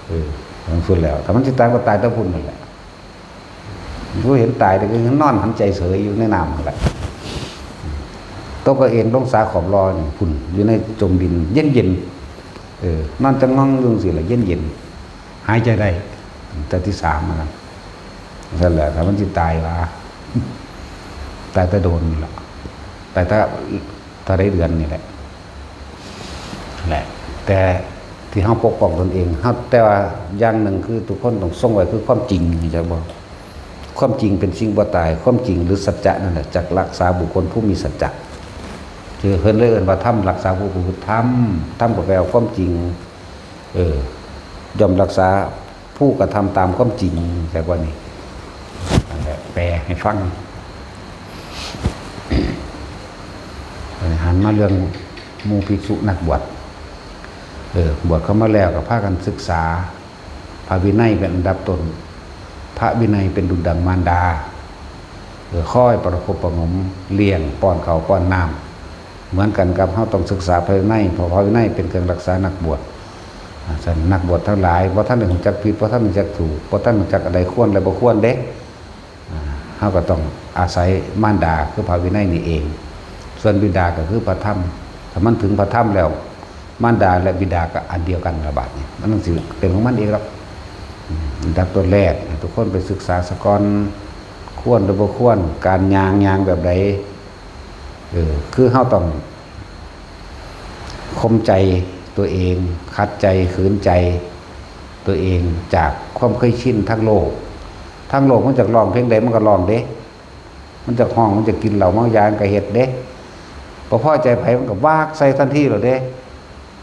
เออ ทั้งสุดแล้ว ถ้ามันสิตายก็ตายแต่พุ้นนั่นแหละ ผู้เห็นตายแต่ก็นอนหันใจเสยอยู่ในน้ำนั่นแหละ ตกก็เอ็นลงสาขอบลอนี่พุ้น อยู่ในจมดิน เย็นๆ เออ นอนจะง่องอยู่จั่งซี้แหละ เย็นๆ หายใจได้ แต่ที่สามอะนะ นั่นแหละ ถ้ามันสิตายว่า ตายแต่โดนนี่แหละ ตายแต่ เท่าใดเดือนนี่แหละ แหละ แต่ที่เฮาปกป้องตนเอง เฮา แต่ว่าอย่างหนึ่งคือทุกคนต้องทรงไว้คือความจริง เข้าใจบ่ ความจริงเป็นสิ่งบ่ตาย ความจริงหรือสัจจะนั่นแหละ จักรักษาบุคคลผู้มีสัจจะ คือเพิ่นเลยเอิ้นว่าธรรมรักษาผู้ประพฤติธรรม ธรรมก็แปลว่าความจริง เออ ย่อมรักษาผู้กระทำตามความจริง แต่ว่านี่ นั่นแหละ แปลให้ฟัง หันมาเรื่องหมู่ภิกษุนักบวช เออ บวชเข้ามาแล้วก็พากันศึกษา พระวินัยเป็นอันดับต้น พระวินัยเป็นดุจดังมารดา เออ คอยประคบประหงม เลี้ยง ป้อนข้าว ป้อนน้ำ เหมือนกันกับเฮาต้องศึกษาพระวินัย เพราะพระวินัยเป็นเครื่องรักษานักบวช อ่า ฉะนั้นนักบวชทั้งหลาย บ่ทันได้รู้จักผิด บ่ทันรู้จักถูก บ่ทันรู้จักอันใดควรและบ่ควรเด้ อ่า เฮาก็ต้องอาศัยมารดา คือพระวินัยนี่เอง ส่วนบิดาก็คือพระธรรม ถ้ามันถึงพระธรรมแล้ว มารดาและบิดาก็อันเดียวกันละบาดนี้ มันจั่งสิเป็นของมันเองหรอก อืม อันดับต้นแรก ทุกคนไปศึกษาซะก่อน ควรหรือบ่ควร การย่าง ย่างแบบใด เออ คือเฮาต้องข่มใจตัวเอง ขัดใจ ขืนใจตัวเอง จากความเคยชินทางโลก ทางโลกมันจักร้องเพลงใดมันก็ร้องเด้ มันจักฮ้อง มันจักกินเหล้าเมายา มันก็เฮ็ดเด้ บ่พอใจไผมันก็วากใส่ทันทีโลดเด้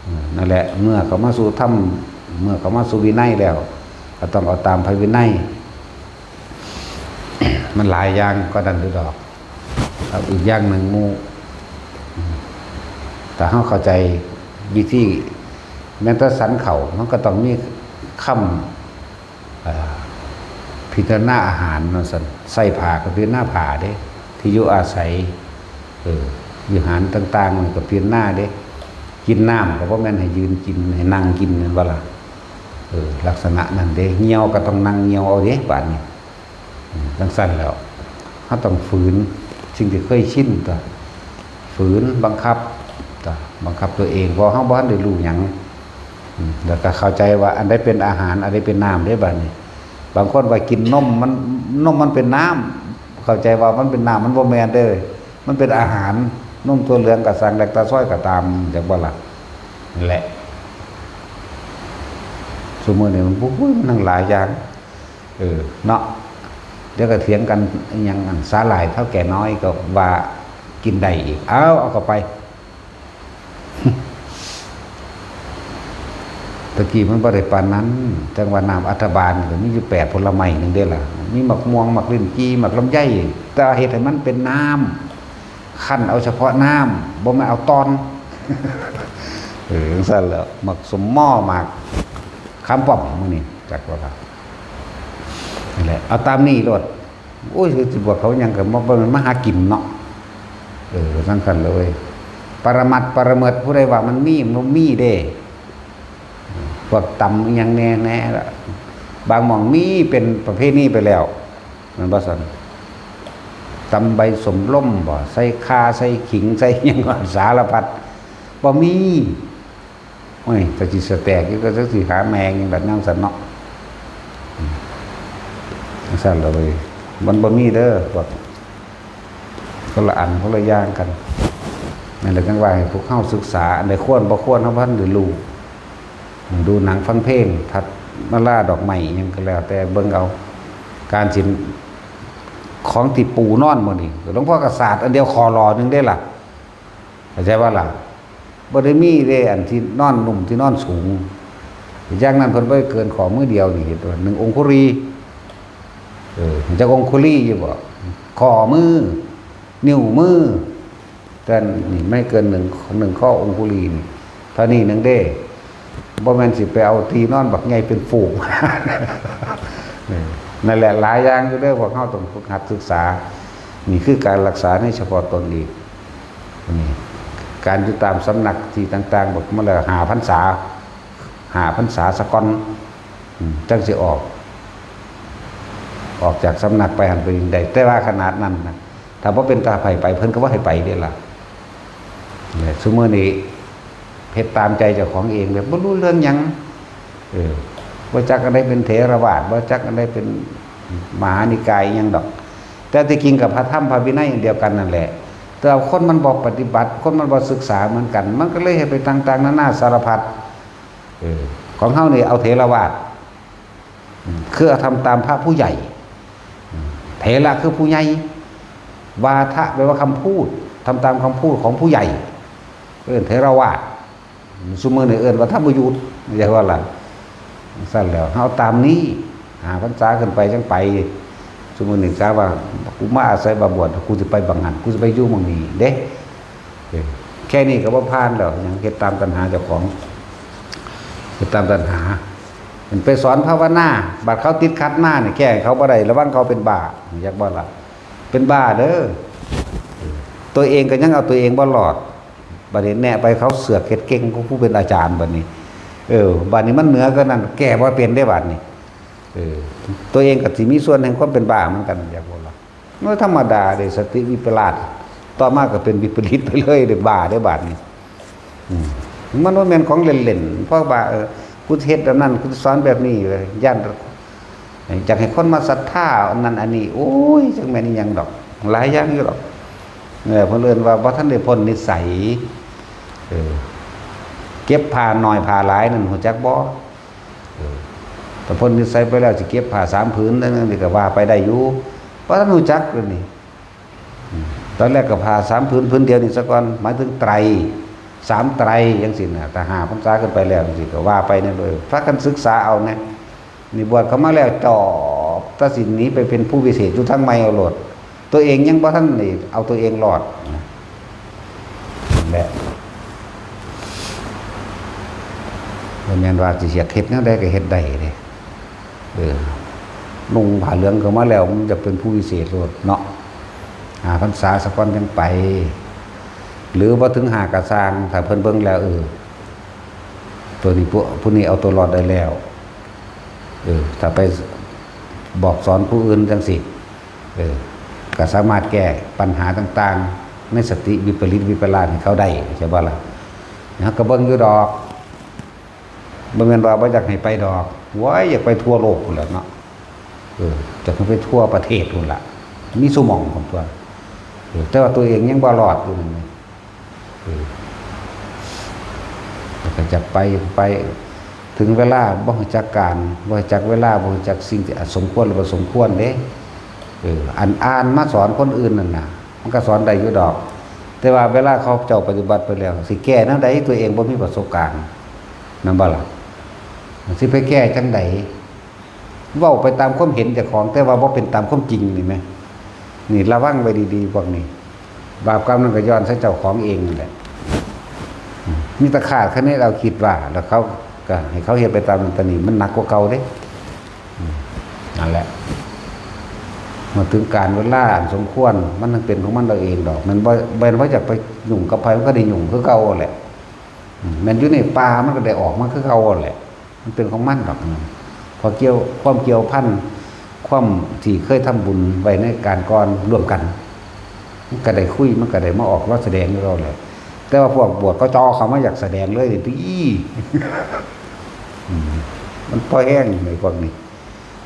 เออ นั่นแหละ เมื่อเข้ามาสู่ธรรม เมื่อเข้ามาสู่วินัยแล้ว ก็ต้องเอาตามพระวินัย มันหลายอย่างกว่านั้นอยู่ดอก ครับ อีกอย่างหนึ่งหมู่ ถ้าเฮาเข้าใจวิธี แม้แต่ฉันข้าว มันก็ต้องมีคำ เอ่อ เภ พิจารณาอาหารเนาะซั่น ใส่ผ้าก็พิจารณาผ้าเด้ ที่อยู่อาศัย เออ วิหารต่างๆ มันก็พิจารณาเด้ กินน้ำก็บ่แม่นให้ยืนกิน ให้นั่งกินแม่นบ่ล่ะ เออ ลักษณะนั้นเด้ เหี่ยวก็ต้องนั่งเหี่ยวเอาเด้ บาดนี้ อืม จั่งซั่นแล้ว เฮาต้องฝืนสิ่งที่เคยชินตั๊ว ฝืนบังคับตั๊ว บังคับตัวเอง เพราะเฮาบ่ทันได้รู้หยัง อืม แล้วก็เข้าใจว่าอันใดเป็นอาหาร อันใดเป็นน้ำเด้ บาดนี้ บางคนว่ากินนมมัน นมมันเป็นน้ำ เข้าใจว่ามันเป็นน้ำ มันบ่แม่นเด้อ มันเป็นอาหาร นมถั่วเหลืองก็สั่ง แลคตาซอยก็ตาม จักบ่ล่ะ นั่นแหละ ซุมื้อนี้มัน โอ้ย มันทั้งหลายอย่าง เออ เนาะ เดี๋ยวก็เถียงกัน อิหยังอันสาหร่ายเฒ่าแก่น้อยก็ว่ากินได้อีก เอา เอาเข้าไป ตะกี้มันบ่ได้ปานนั้น จั่งว่าน้ำอัฐบาลก็มีอยู่แปดผลไม้หนึ่งเด้ล่ะ มีหมากม่วง หมากลิ้นจี่ หมากลำไย แต่เฮ็ดให้มันเป็นน้ำ คั้นเอาเฉพาะน้ำ บ่แม่นเอาตอน เออ จั่งซั่นแหล้ว หมากส้มหม้อ หมากขามป้อม มื้อนี้ จักว่าล่ะ นั่นแหละ เอาตามนี้โลด โอ้ย สิบอกเขาหยังก็บ่ บ่แม่นมาหากินเนาะ เออ จั่งซั่นเลย ปรมัตถ์ปรเมิด ผู้ใดว่ามันมี มันบ่มีเด้ พวกตำอิหยังแน่แน่ละ บางหม่องมีเป็นประเพณีไปแล้ว แม่นบ่ซั่น ตำใบส้มลมบ่ ใส่ข่า ใส่ขิง ใส่หยังก็สารพัด บ่มี โอ้ย จักสิสะแตกอยู่ ก็จักสิหาแม่งหยังแบบนั้นซั่นเนาะ อืม จั่งซั่นล่ะเว้ย มันบ่มีเด้อ พวก คนละอัน คนละอย่างกัน นั่นแหละจั่งว่าให้พวกเฮาศึกษา อันใดควรบ่ควร เฮาบ่ทันได้รู้ ดูหนังฟังเพลง ทัดมาลาดอกไม้อิหยังก็แล้วแต่ เบิ่งเอา การสิ ของที่ปูนอนมื้อนี้ หลวงพ่อก็สาดอันเดียว ขอหล่อหนึ่งเด้ล่ะ เข้าใจบ่ล่ะ บ่ได้มีเด้ อันที่นอนนุ่ม ที่นอนสูง อย่างนั้นเพิ่นบ่ให้เกินข้อมือเดียวนี่ เห็นบ่ หนึ่งองคุลี เออ จักองคุลีอยู่บ่ ข้อมือ นิ้วมือ แต่นี่ไม่เกินหนึ่ง หนึ่งข้อองคุลีนี่ เท่านี้หนึ่งเด้ บ่แม่นสิไปเอาที่นอนบักใหญ่เป็นฝูง เออ นั่นแหละ หลายอย่างอยู่เด้อ พวกเฮาต้องฝึกหัดศึกษา นี่คือการรักษาในเฉพาะตนอีก นี่ การอยู่ตามสำนักที่ต่างๆ บอกมาแล้ว ห้าพรรษา ห้าพรรษาซะก่อน อืม จั่งสิออก ออกจากสำนักไปหั่นไปนี่ได้ แต่ว่าขนาดนั้นนะ ถ้าบ่เป็นตาไผไป เพิ่นก็บ่ให้ไปเด้ล่ะ เนี่ย ซุมื้อนี้เฮ็ดตามใจเจ้าของเอง แบบบ่รู้เรื่องหยัง เออ บ่จักอันใดเป็นเถรวาท บ่จักอันใดเป็นมหานิกายอิหยังดอก แต่ที่จริงกับพระธรรมพระวินัยอันเดียวกันนั่นแหละ แต่ว่าคนมันบ่ปฏิบัติ คนมันบ่ศึกษาเหมือนกัน มันก็เลยเฮ็ดไปต่างๆ นานาสารพัด เออ ของเฮานี่เอาเถรวาท อืม คือทำตามพระผู้ใหญ่ อืม เถระคือผู้ใหญ่ วาทะแปลว่าคำพูด ทำตามคำพูดของผู้ใหญ่ เอิ้นเถรวาท ซุมื้อนี้เอิ้นว่าธรรมยุต เรียกว่าล่ะ ซั่นแล้ว เฮาตามนี้ ห้าพรรษาขึ้นไปจั่งไป ซุมื้อนี้กะว่า กูมาอาศัยบาบวช กูสิไปบังหั้น กูสิไปอยู่หม่องนี้เด้ เออ แค่นี้ก็บ่ผ่านแล้ว ยังเฮ็ดตามตัณหาเจ้าของ เฮ็ดตามตัณหา มันไปสอนภาวนา บัดเขาติดขัดมานี่ แก้ให้เขาบ่ได้ ระวังเขาเป็นบ้า อยากบ่ล่ะ เป็นบ้าเด้อ ตัวเองก็ยังเอาตัวเองบ่รอด บัดนี้แนะไปเขาเสือกเฮ็ดเก่งกว่าผู้เป็นอาจารย์บัดนี้ เออ บัดนี้มันเหนือกว่านั้น แก้บ่เป็นเด้บัดนี้ เออ ตัวเองก็สิมีส่วนแห่งความเป็นบ้าเหมือนกัน อยากบ่ล่ะ มันธรรมดาเด้ สติวิปลาส ต่อมาก็เป็นวิปริตไปเลยเด้ บ้าเด้บัดนี้ อืม มันบ่แม่นของเล่นๆ เพราะว่า เออ กูเฮ็ดอันนั้น กูสอนแบบนี้ ย่าน อยากให้คนมาศรัทธาอันนั้นอันนี้ โอ้ย จักแม่นอีหยังดอก หลายอย่างอยู่ดอก เออ เพิ่นเอิ้นว่าบ่ทันได้พ้นนิสัย เออ เก็บผ้าน้อยผ้าหลายนั่น ฮู้จักบ่ เออ แต่พ้นนิสัยไปแล้วสิเก็บผ้าสามผืนนั่นนี่ก็ว่าไปได้อยู่ บ่ทันฮู้จักเลยนี่ อืม ตอนแรกก็ผ้าสามผืน ผืนเดียวนี่ซะก่อน หมายถึงไตร สามไตรจั่งซี้น่ะ ถ้าห้าพรรษาขึ้นไปแล้วจั่งซี้ก็ว่าไปนั่นเลย พากันศึกษาเอานะ นี่บวชเข้ามาแล้วจอบ ตัดสินหนีไปเป็นผู้วิเศษอยู่ทางใหม่เอาโลด ตัวเองยังบ่ทันได้เอาตัวเองรอดนะ นั่นแหละ บ่แม่นว่าสิอยากเฮ็ดแนวใดก็เฮ็ดได้เด้ เออ นุ่งผ้าเหลืองเข้ามาแล้ว มันจะเป็นผู้วิเศษโลดเนาะ ห้าพรรษาสะก่อนจั่งไป หรือบ่ถึงห้าก็ซ่าง ถ้าเพิ่นเบิ่งแล้ว เออ ตัวนี้ ผู้ ผู้นี้เอาตัวรอดได้แล้ว เออ ถ้าไปบอกสอนผู้อื่นจั่งซี้ เออ ก็สามารถแก้ปัญหาต่างๆ ในสติวิปริตวิปลาสให้เขาได้ ใช่บ่ล่ะ เฮาก็เบิ่งอยู่ดอก บ่แม่นว่าบ่อยากให้ไปดอก โอ้ย อยากไปทั่วโลกพู้นแหละเนาะ เออ อยากให้ไปทั่วประเทศพู้นล่ะ มีซุหม่องของตัว เออ แต่ว่าตัวเองยังบ่รอดอยู่นั่นไง เออ แล้วก็จะไป ไป ถึงเวลาบ่รู้จักการ บ่รู้จักเวลา บ่รู้จักสิ่งที่สมควรหรือบ่สมควรเด้ เออ อันอ่านมาสอนคนอื่นนั่นน่ะ มันก็สอนได้อยู่ดอก แต่ว่าเวลาเขาเจ้าปฏิบัติไปแล้ว สิแก้แนวใด ตัวเองบ่มีประสบการณ์ แม่นบ่ล่ะ สิไปแก้จั่งใด เว้าไปตามความเห็นเจ้าของ แต่ว่าบ่เป็นตามความจริงนี่แหม นี่ระวังไว้ดีๆ พวกนี้ บาปกรรมนั่นก็ย้อนใส่เจ้าของเองนั่นแหละ อืม มีแต่คาดคะเนเอาคิดว่า แล้วเขาก็ให้เขาเฮ็ดไปตามนั้น ตอนนี้มันหนักกว่าเก่าเด้ อืม นั่นแหละ เมื่อถึงกาลเวลาอันสมควร มันต้องเป็นของมันเอาเองดอก มันบ่ บ่ บ่อยากไปยุ่งกับไผ มันก็ได้ยุ่งคือเก่าแหละ อืม แม่นอยู่ในป่า มันก็ได้ออกมาคือเก่าแหละ มันเป็นของมันดอก อืม เพราะเกี่ยว ความเกี่ยวพัน ความที่เคยทำบุญไว้ในการก่อนร่วมกัน มันก็ได้คุย มันก็ได้มาออกมาแสดงให้เราแหละ แต่ว่าพวกบวชเขาเจ้าเขามาอยากแสดงเลยติ อืม มันพอแห้งในพวกนี้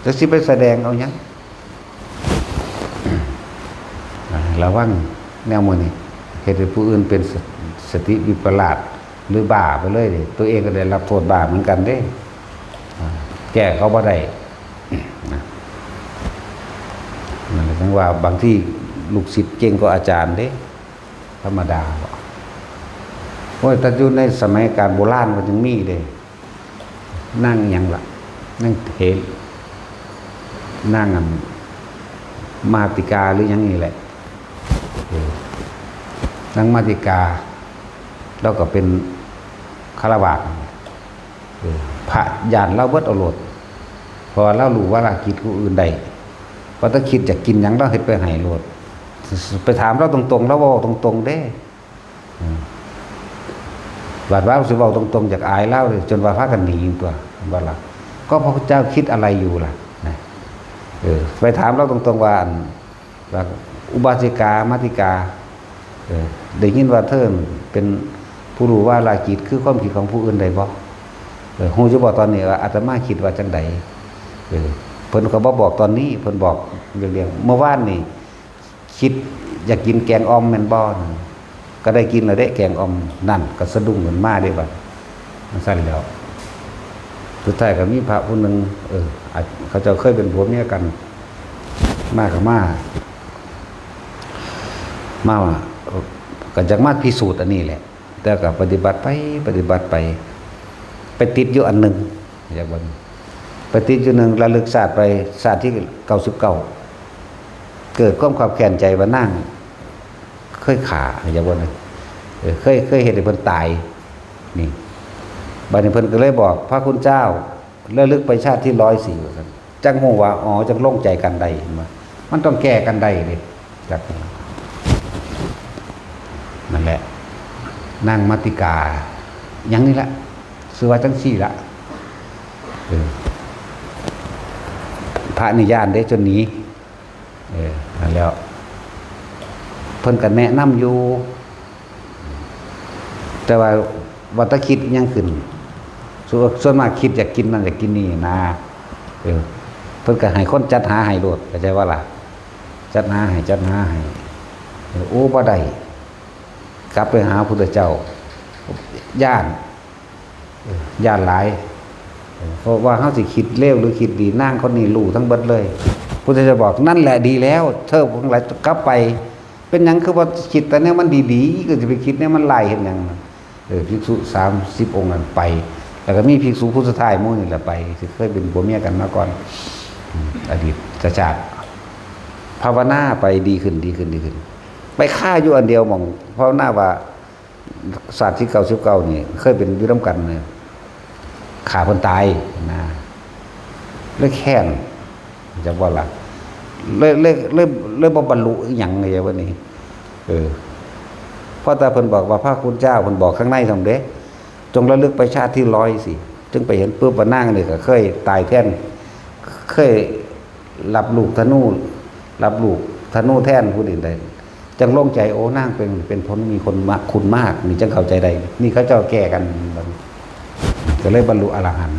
จะสิไปแสดงเอาหยัง อ่า ระวังแนวมื้อนี้ เฮ็ดให้ผู้อื่นเป็นส- สติวิปลาส หรือบ้าไปเลยเด้ ตัวเองก็ได้รับโทษบ้าเหมือนกันเด้ อ่า แก้เขาบ่ได้ นะ นั่นแหละ จั่งว่าบางทีลูกศิษย์เก่งกว่าอาจารย์เด้ ธรรมดาบ่ โอ้ย แต่อยู่ในสมัยการโบราณมันยังมีเด้ นางหยังล่ะ นางเถร- นางอัน มาติกาหรือหยังนี่แหละ เออ นางมาติกา ลาวก็เป็นฆราวาส เออ พระย้านลาวเบิดเอาโลด เพราะว่าลาวรู้วาระจิตผู้อื่นได้ ว่าแต่คิดอยากกินหยังลาวเฮ็ดไปให้โลด ไปถามลาวตรงๆ ลาวเว้าตรงๆ เด้ อืม บาดว่าสิเว้าตรงๆ อยากอายลาวเลย จนว่าพากันหนีตัว ว่าล่ะ ก็พระพุทธเจ้าคิดอะไรอยู่ล่ะ นะ เออ ไปถามลาวตรงๆ ว่าอัน ว่าอุบาสิกา มาติกา เออ ได้ยินว่าเธอเป็นผู้รู้วาระจิต คือความคิดของผู้อื่นได้บ่ เออ ฮู้อยู่บ่ตอนนี้ว่าอาตมาคิดว่าจั่งใด เออ เพิ่นก็บ่บอกตอนนี้ เพิ่นบอกเรื่องๆ เมื่อวานนี่ คิดอยากกินแกงอ่อมแม่นบ่ ก็ได้กินแล้วเด้แกงอ่อม นั่นก็สะดุ้งขึ้นมาเด้บัด จั่งซั้นแล้ว สุดท้ายก็มีพระผู้หนึ่ง เออ อาจ- เขาเจ้าเคยเป็นผัวเมียกัน มาก็มา มาว่า เออ ก็อยากมาพิสูจน์อันนี้แหละ แต่ก็ปฏิบัติไป ปฏิบัติไป ไปติดอยู่อันหนึ่ง อยากว่า ไปติดอยู่หนึ่ง ระลึกชาติไป ชาติที่เก้าสิบเก้า เกิดความคับแค้นใจว่านางเคยฆ่า อยากว่านะ เออ เคย- เคยเฮ็ดให้เพิ่นตาย นี่ บัดนี้เพิ่นก็เลยบอก พระคุณเจ้า ระลึกไปชาติที่ร้อยสี่ ว่าซั่น จั่งฮู้ว่า อ๋อ จั่งลงใจกันได้ เห็นบ่ มันต้องแก้กันได้เด้ จัก นั่นแหละ นางมาติกา หยังนี่ละ ชื่อว่าจั่งซี้ละ เออ พระนี่ย้านเด้ จนหนี เออ นั่นแล้ว เพิ่นก็แนะนำอยู่ แต่ว่า ว่าแต่คิดหยังขึ้น ส่วน- ส่วนมากคิดอยากกินนั่นอยากกินนี่นะ เออ เพิ่นก็ให้คนจัดหาให้โลด เข้าใจบ่ล่ะ จัดหาให้ จัดหาให้ เออ โอ้ บ่ได้ กลับไปหาพุทธเจ้า ย้าน เออ ย้านหลาย เออ เพราะว่าเฮาสิคิดเลวหรือคิดดี นางคนนี้รู้ทั้งเบิดเลย พุทธเจ้าบอก นั่นแหละดีแล้ว เธอทั้งหลายกลับไป เป็นหยังคือว่าคิดแต่แนวมันดีๆ ก็สิไปคิดแนวมันร้ายเฮ็ดหยัง เออ ภิกษุสามสิบองค์นั้นไป แล้วก็มีภิกษุผู้สุดท้ายหมู่นี่แหละไป ที่เคยเป็นผัวเมียกันมาก่อน อืม อดีตชาติ ภาวนาไปดีขึ้น ดีขึ้น ดีขึ้น ไปคาอยู่อันเดียวหม่อง ภาวนาว่า ชาติที่เก้าสิบเก้านี่ เคยเป็นอยู่นำกันเนี่ย ฆ่าเพิ่นตายนะ เลยแค้น จักบ่ล่ะ เลยเลยเลยเลยบ่บรรลุอีหยังเลยวันนี้ เออ เพราะแต่เพิ่นบอกว่าพระคุณเจ้าเพิ่นบอกข้างในซั่นเด้ จงระลึกไปชาติที่ร้อยสิ จึงไปเห็นปุ๊บว่านางนี่ก็เคยตายแทน เคยรับลูกธนู รับลูกธนูแทนผู้นี้ได้ จังโล่งใจ โอ้ นางเป็น เป็นคนมีคนมาก คุณมาก นี่จังเข้าใจได้ นี่เขาเจ้าแก้กัน ก็เลยบรรลุอรหันต์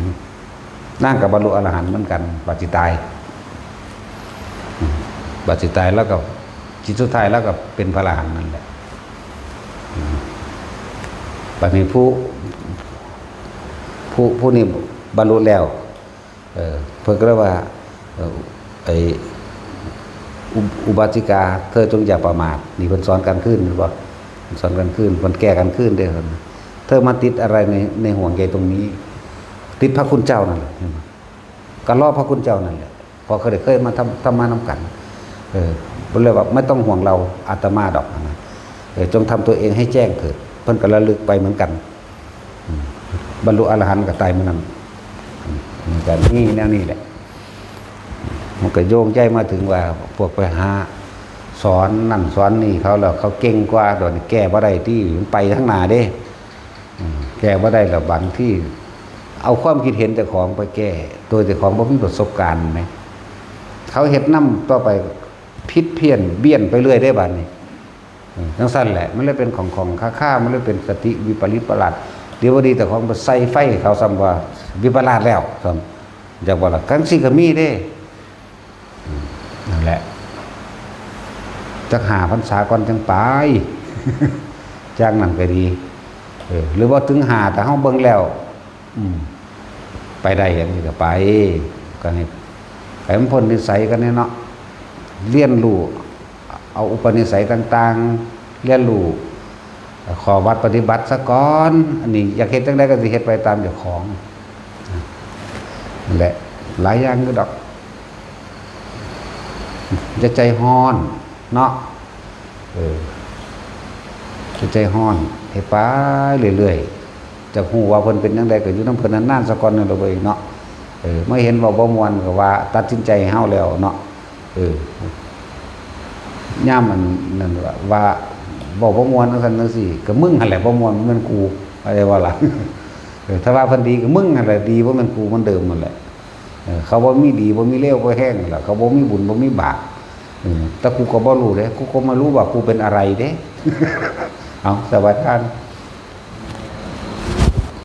นางก็บรรลุอรหันต์เหมือนกัน บัดสิตาย บัดสิตายแล้วก็ จิตสุดท้ายแล้วก็เป็นพระอรหันต์นั่นแหละ บัดนี้ผู้ ผู้ ผู้นี้บรรลุแล้ว เออ เพิ่นก็เลยว่า เออ ไอ้ อุ- อุบาสิกา เธอจงอย่าประมาท นี่เพิ่นสอนกลางคืน แม่นบ่ เพิ่นสอนกลางคืน เพิ่นแก้กลางคืนเด้อ เธอมาติดอะไรใน ในห่วงใยตรงนี้ ติดพระคุณเจ้านั่นแหละ เห็นบ่ ก็รอพระคุณเจ้านั่นแหละ เพราะเคยได้เคยมาทำ ทำมานำกัน เออ เพิ่นเลยว่า ไม่ต้องห่วงเรา อาตมาดอกนะ เออ จงทำตัวเองให้แจ้งเถิด เพิ่นก็ระลึกไปเหมือนกัน อืม บรรลุอรหันต์ก็ตายมื้อนั้น อืม มันก็มีแนวนี้แหละ มันก็โยงใยมาถึงว่า พวกไปหาสอนนั่นสอนนี่เขาแล้ว เขาเก่งกว่า เดี๋ยวนี้แก้บ่ได้ติ มันไปทางหน้าเด้ อืม แก้บ่ได้แล้ว บางทีเอาความคิดเห็นเจ้าของไปแก้ โดยเจ้าของบ่มีประสบการณ์แหม เขาเฮ็ดนำต่อไป ผิดเพี้ยนเบี้ยนไปเรื่อยเด้บัดนี้ เออ จังซั่นแหละ มันเลยเป็นของ ของคาๆ มันเลยเป็นสติวิปริตประหลาด เดี๋ยวบ่ดีเจ้าของไปใส่ไฟเขาซ้ำว่าวิปลาสแล้วซ้ำ จักบ่ล่ะ จังซี่ก็มีเด้ อืม นั่นแหละ จักห้าพรรษาก่อนจังไป จังนั้นก็ดี เออ หรือว่าถึงห้า แต่เฮาเบิ่งแล้ว อืม ไปได้อย่างนี้ก็ไป ก็ให้ ให้มันพ้นนิสัยกันเนี่ยเนาะ เรียนรู้ เอาอุปนิสัยต่างๆ เรียนรู้ ข้อวัดปฏิบัติซะก่อน อันนี้อยากเฮ็ดจั่งใดก็สิเฮ็ดไปตามเจ้าของ นั่นแหละ หลายอย่างอยู่ดอก อย่าใจฮ้อนเนาะ เออ อย่าใจฮ้อน เฮ็ดไปเรื่อยๆ จักฮู้ว่าเพิ่นเป็นจั่งใดก็อยู่นำเพิ่นนานๆ ซะก่อนนั่นล่ะเว้ยเนาะ เออ มาเห็นเว้าบ่ม่วนก็ว่าตัดสินใจให้เฮาแล้วเนาะ เออ ยามอันนั้นว่า ว่าเว้าบ่ม่วนจั่งซั่นจั่งซี้ ก็มึงหั่นแหละบ่ม่วน บ่แม่นกู เข้าใจบ่ล่ะ เออ ถ้าว่าเพิ่นดีก็มึงหั่นแหละดี บ่แม่นกูเหมือนเดิมนั่นแหละ เออ เขาบ่มีดี บ่มีเลว บ่แฮงนั่นล่ะ เขาบ่มีบุญ บ่มีบาป เออ แต่กูก็บ่รู้เด้ กูก็ไม่รู้ว่ากูเป็นอะไรเด้ เอา สวัสดีครับ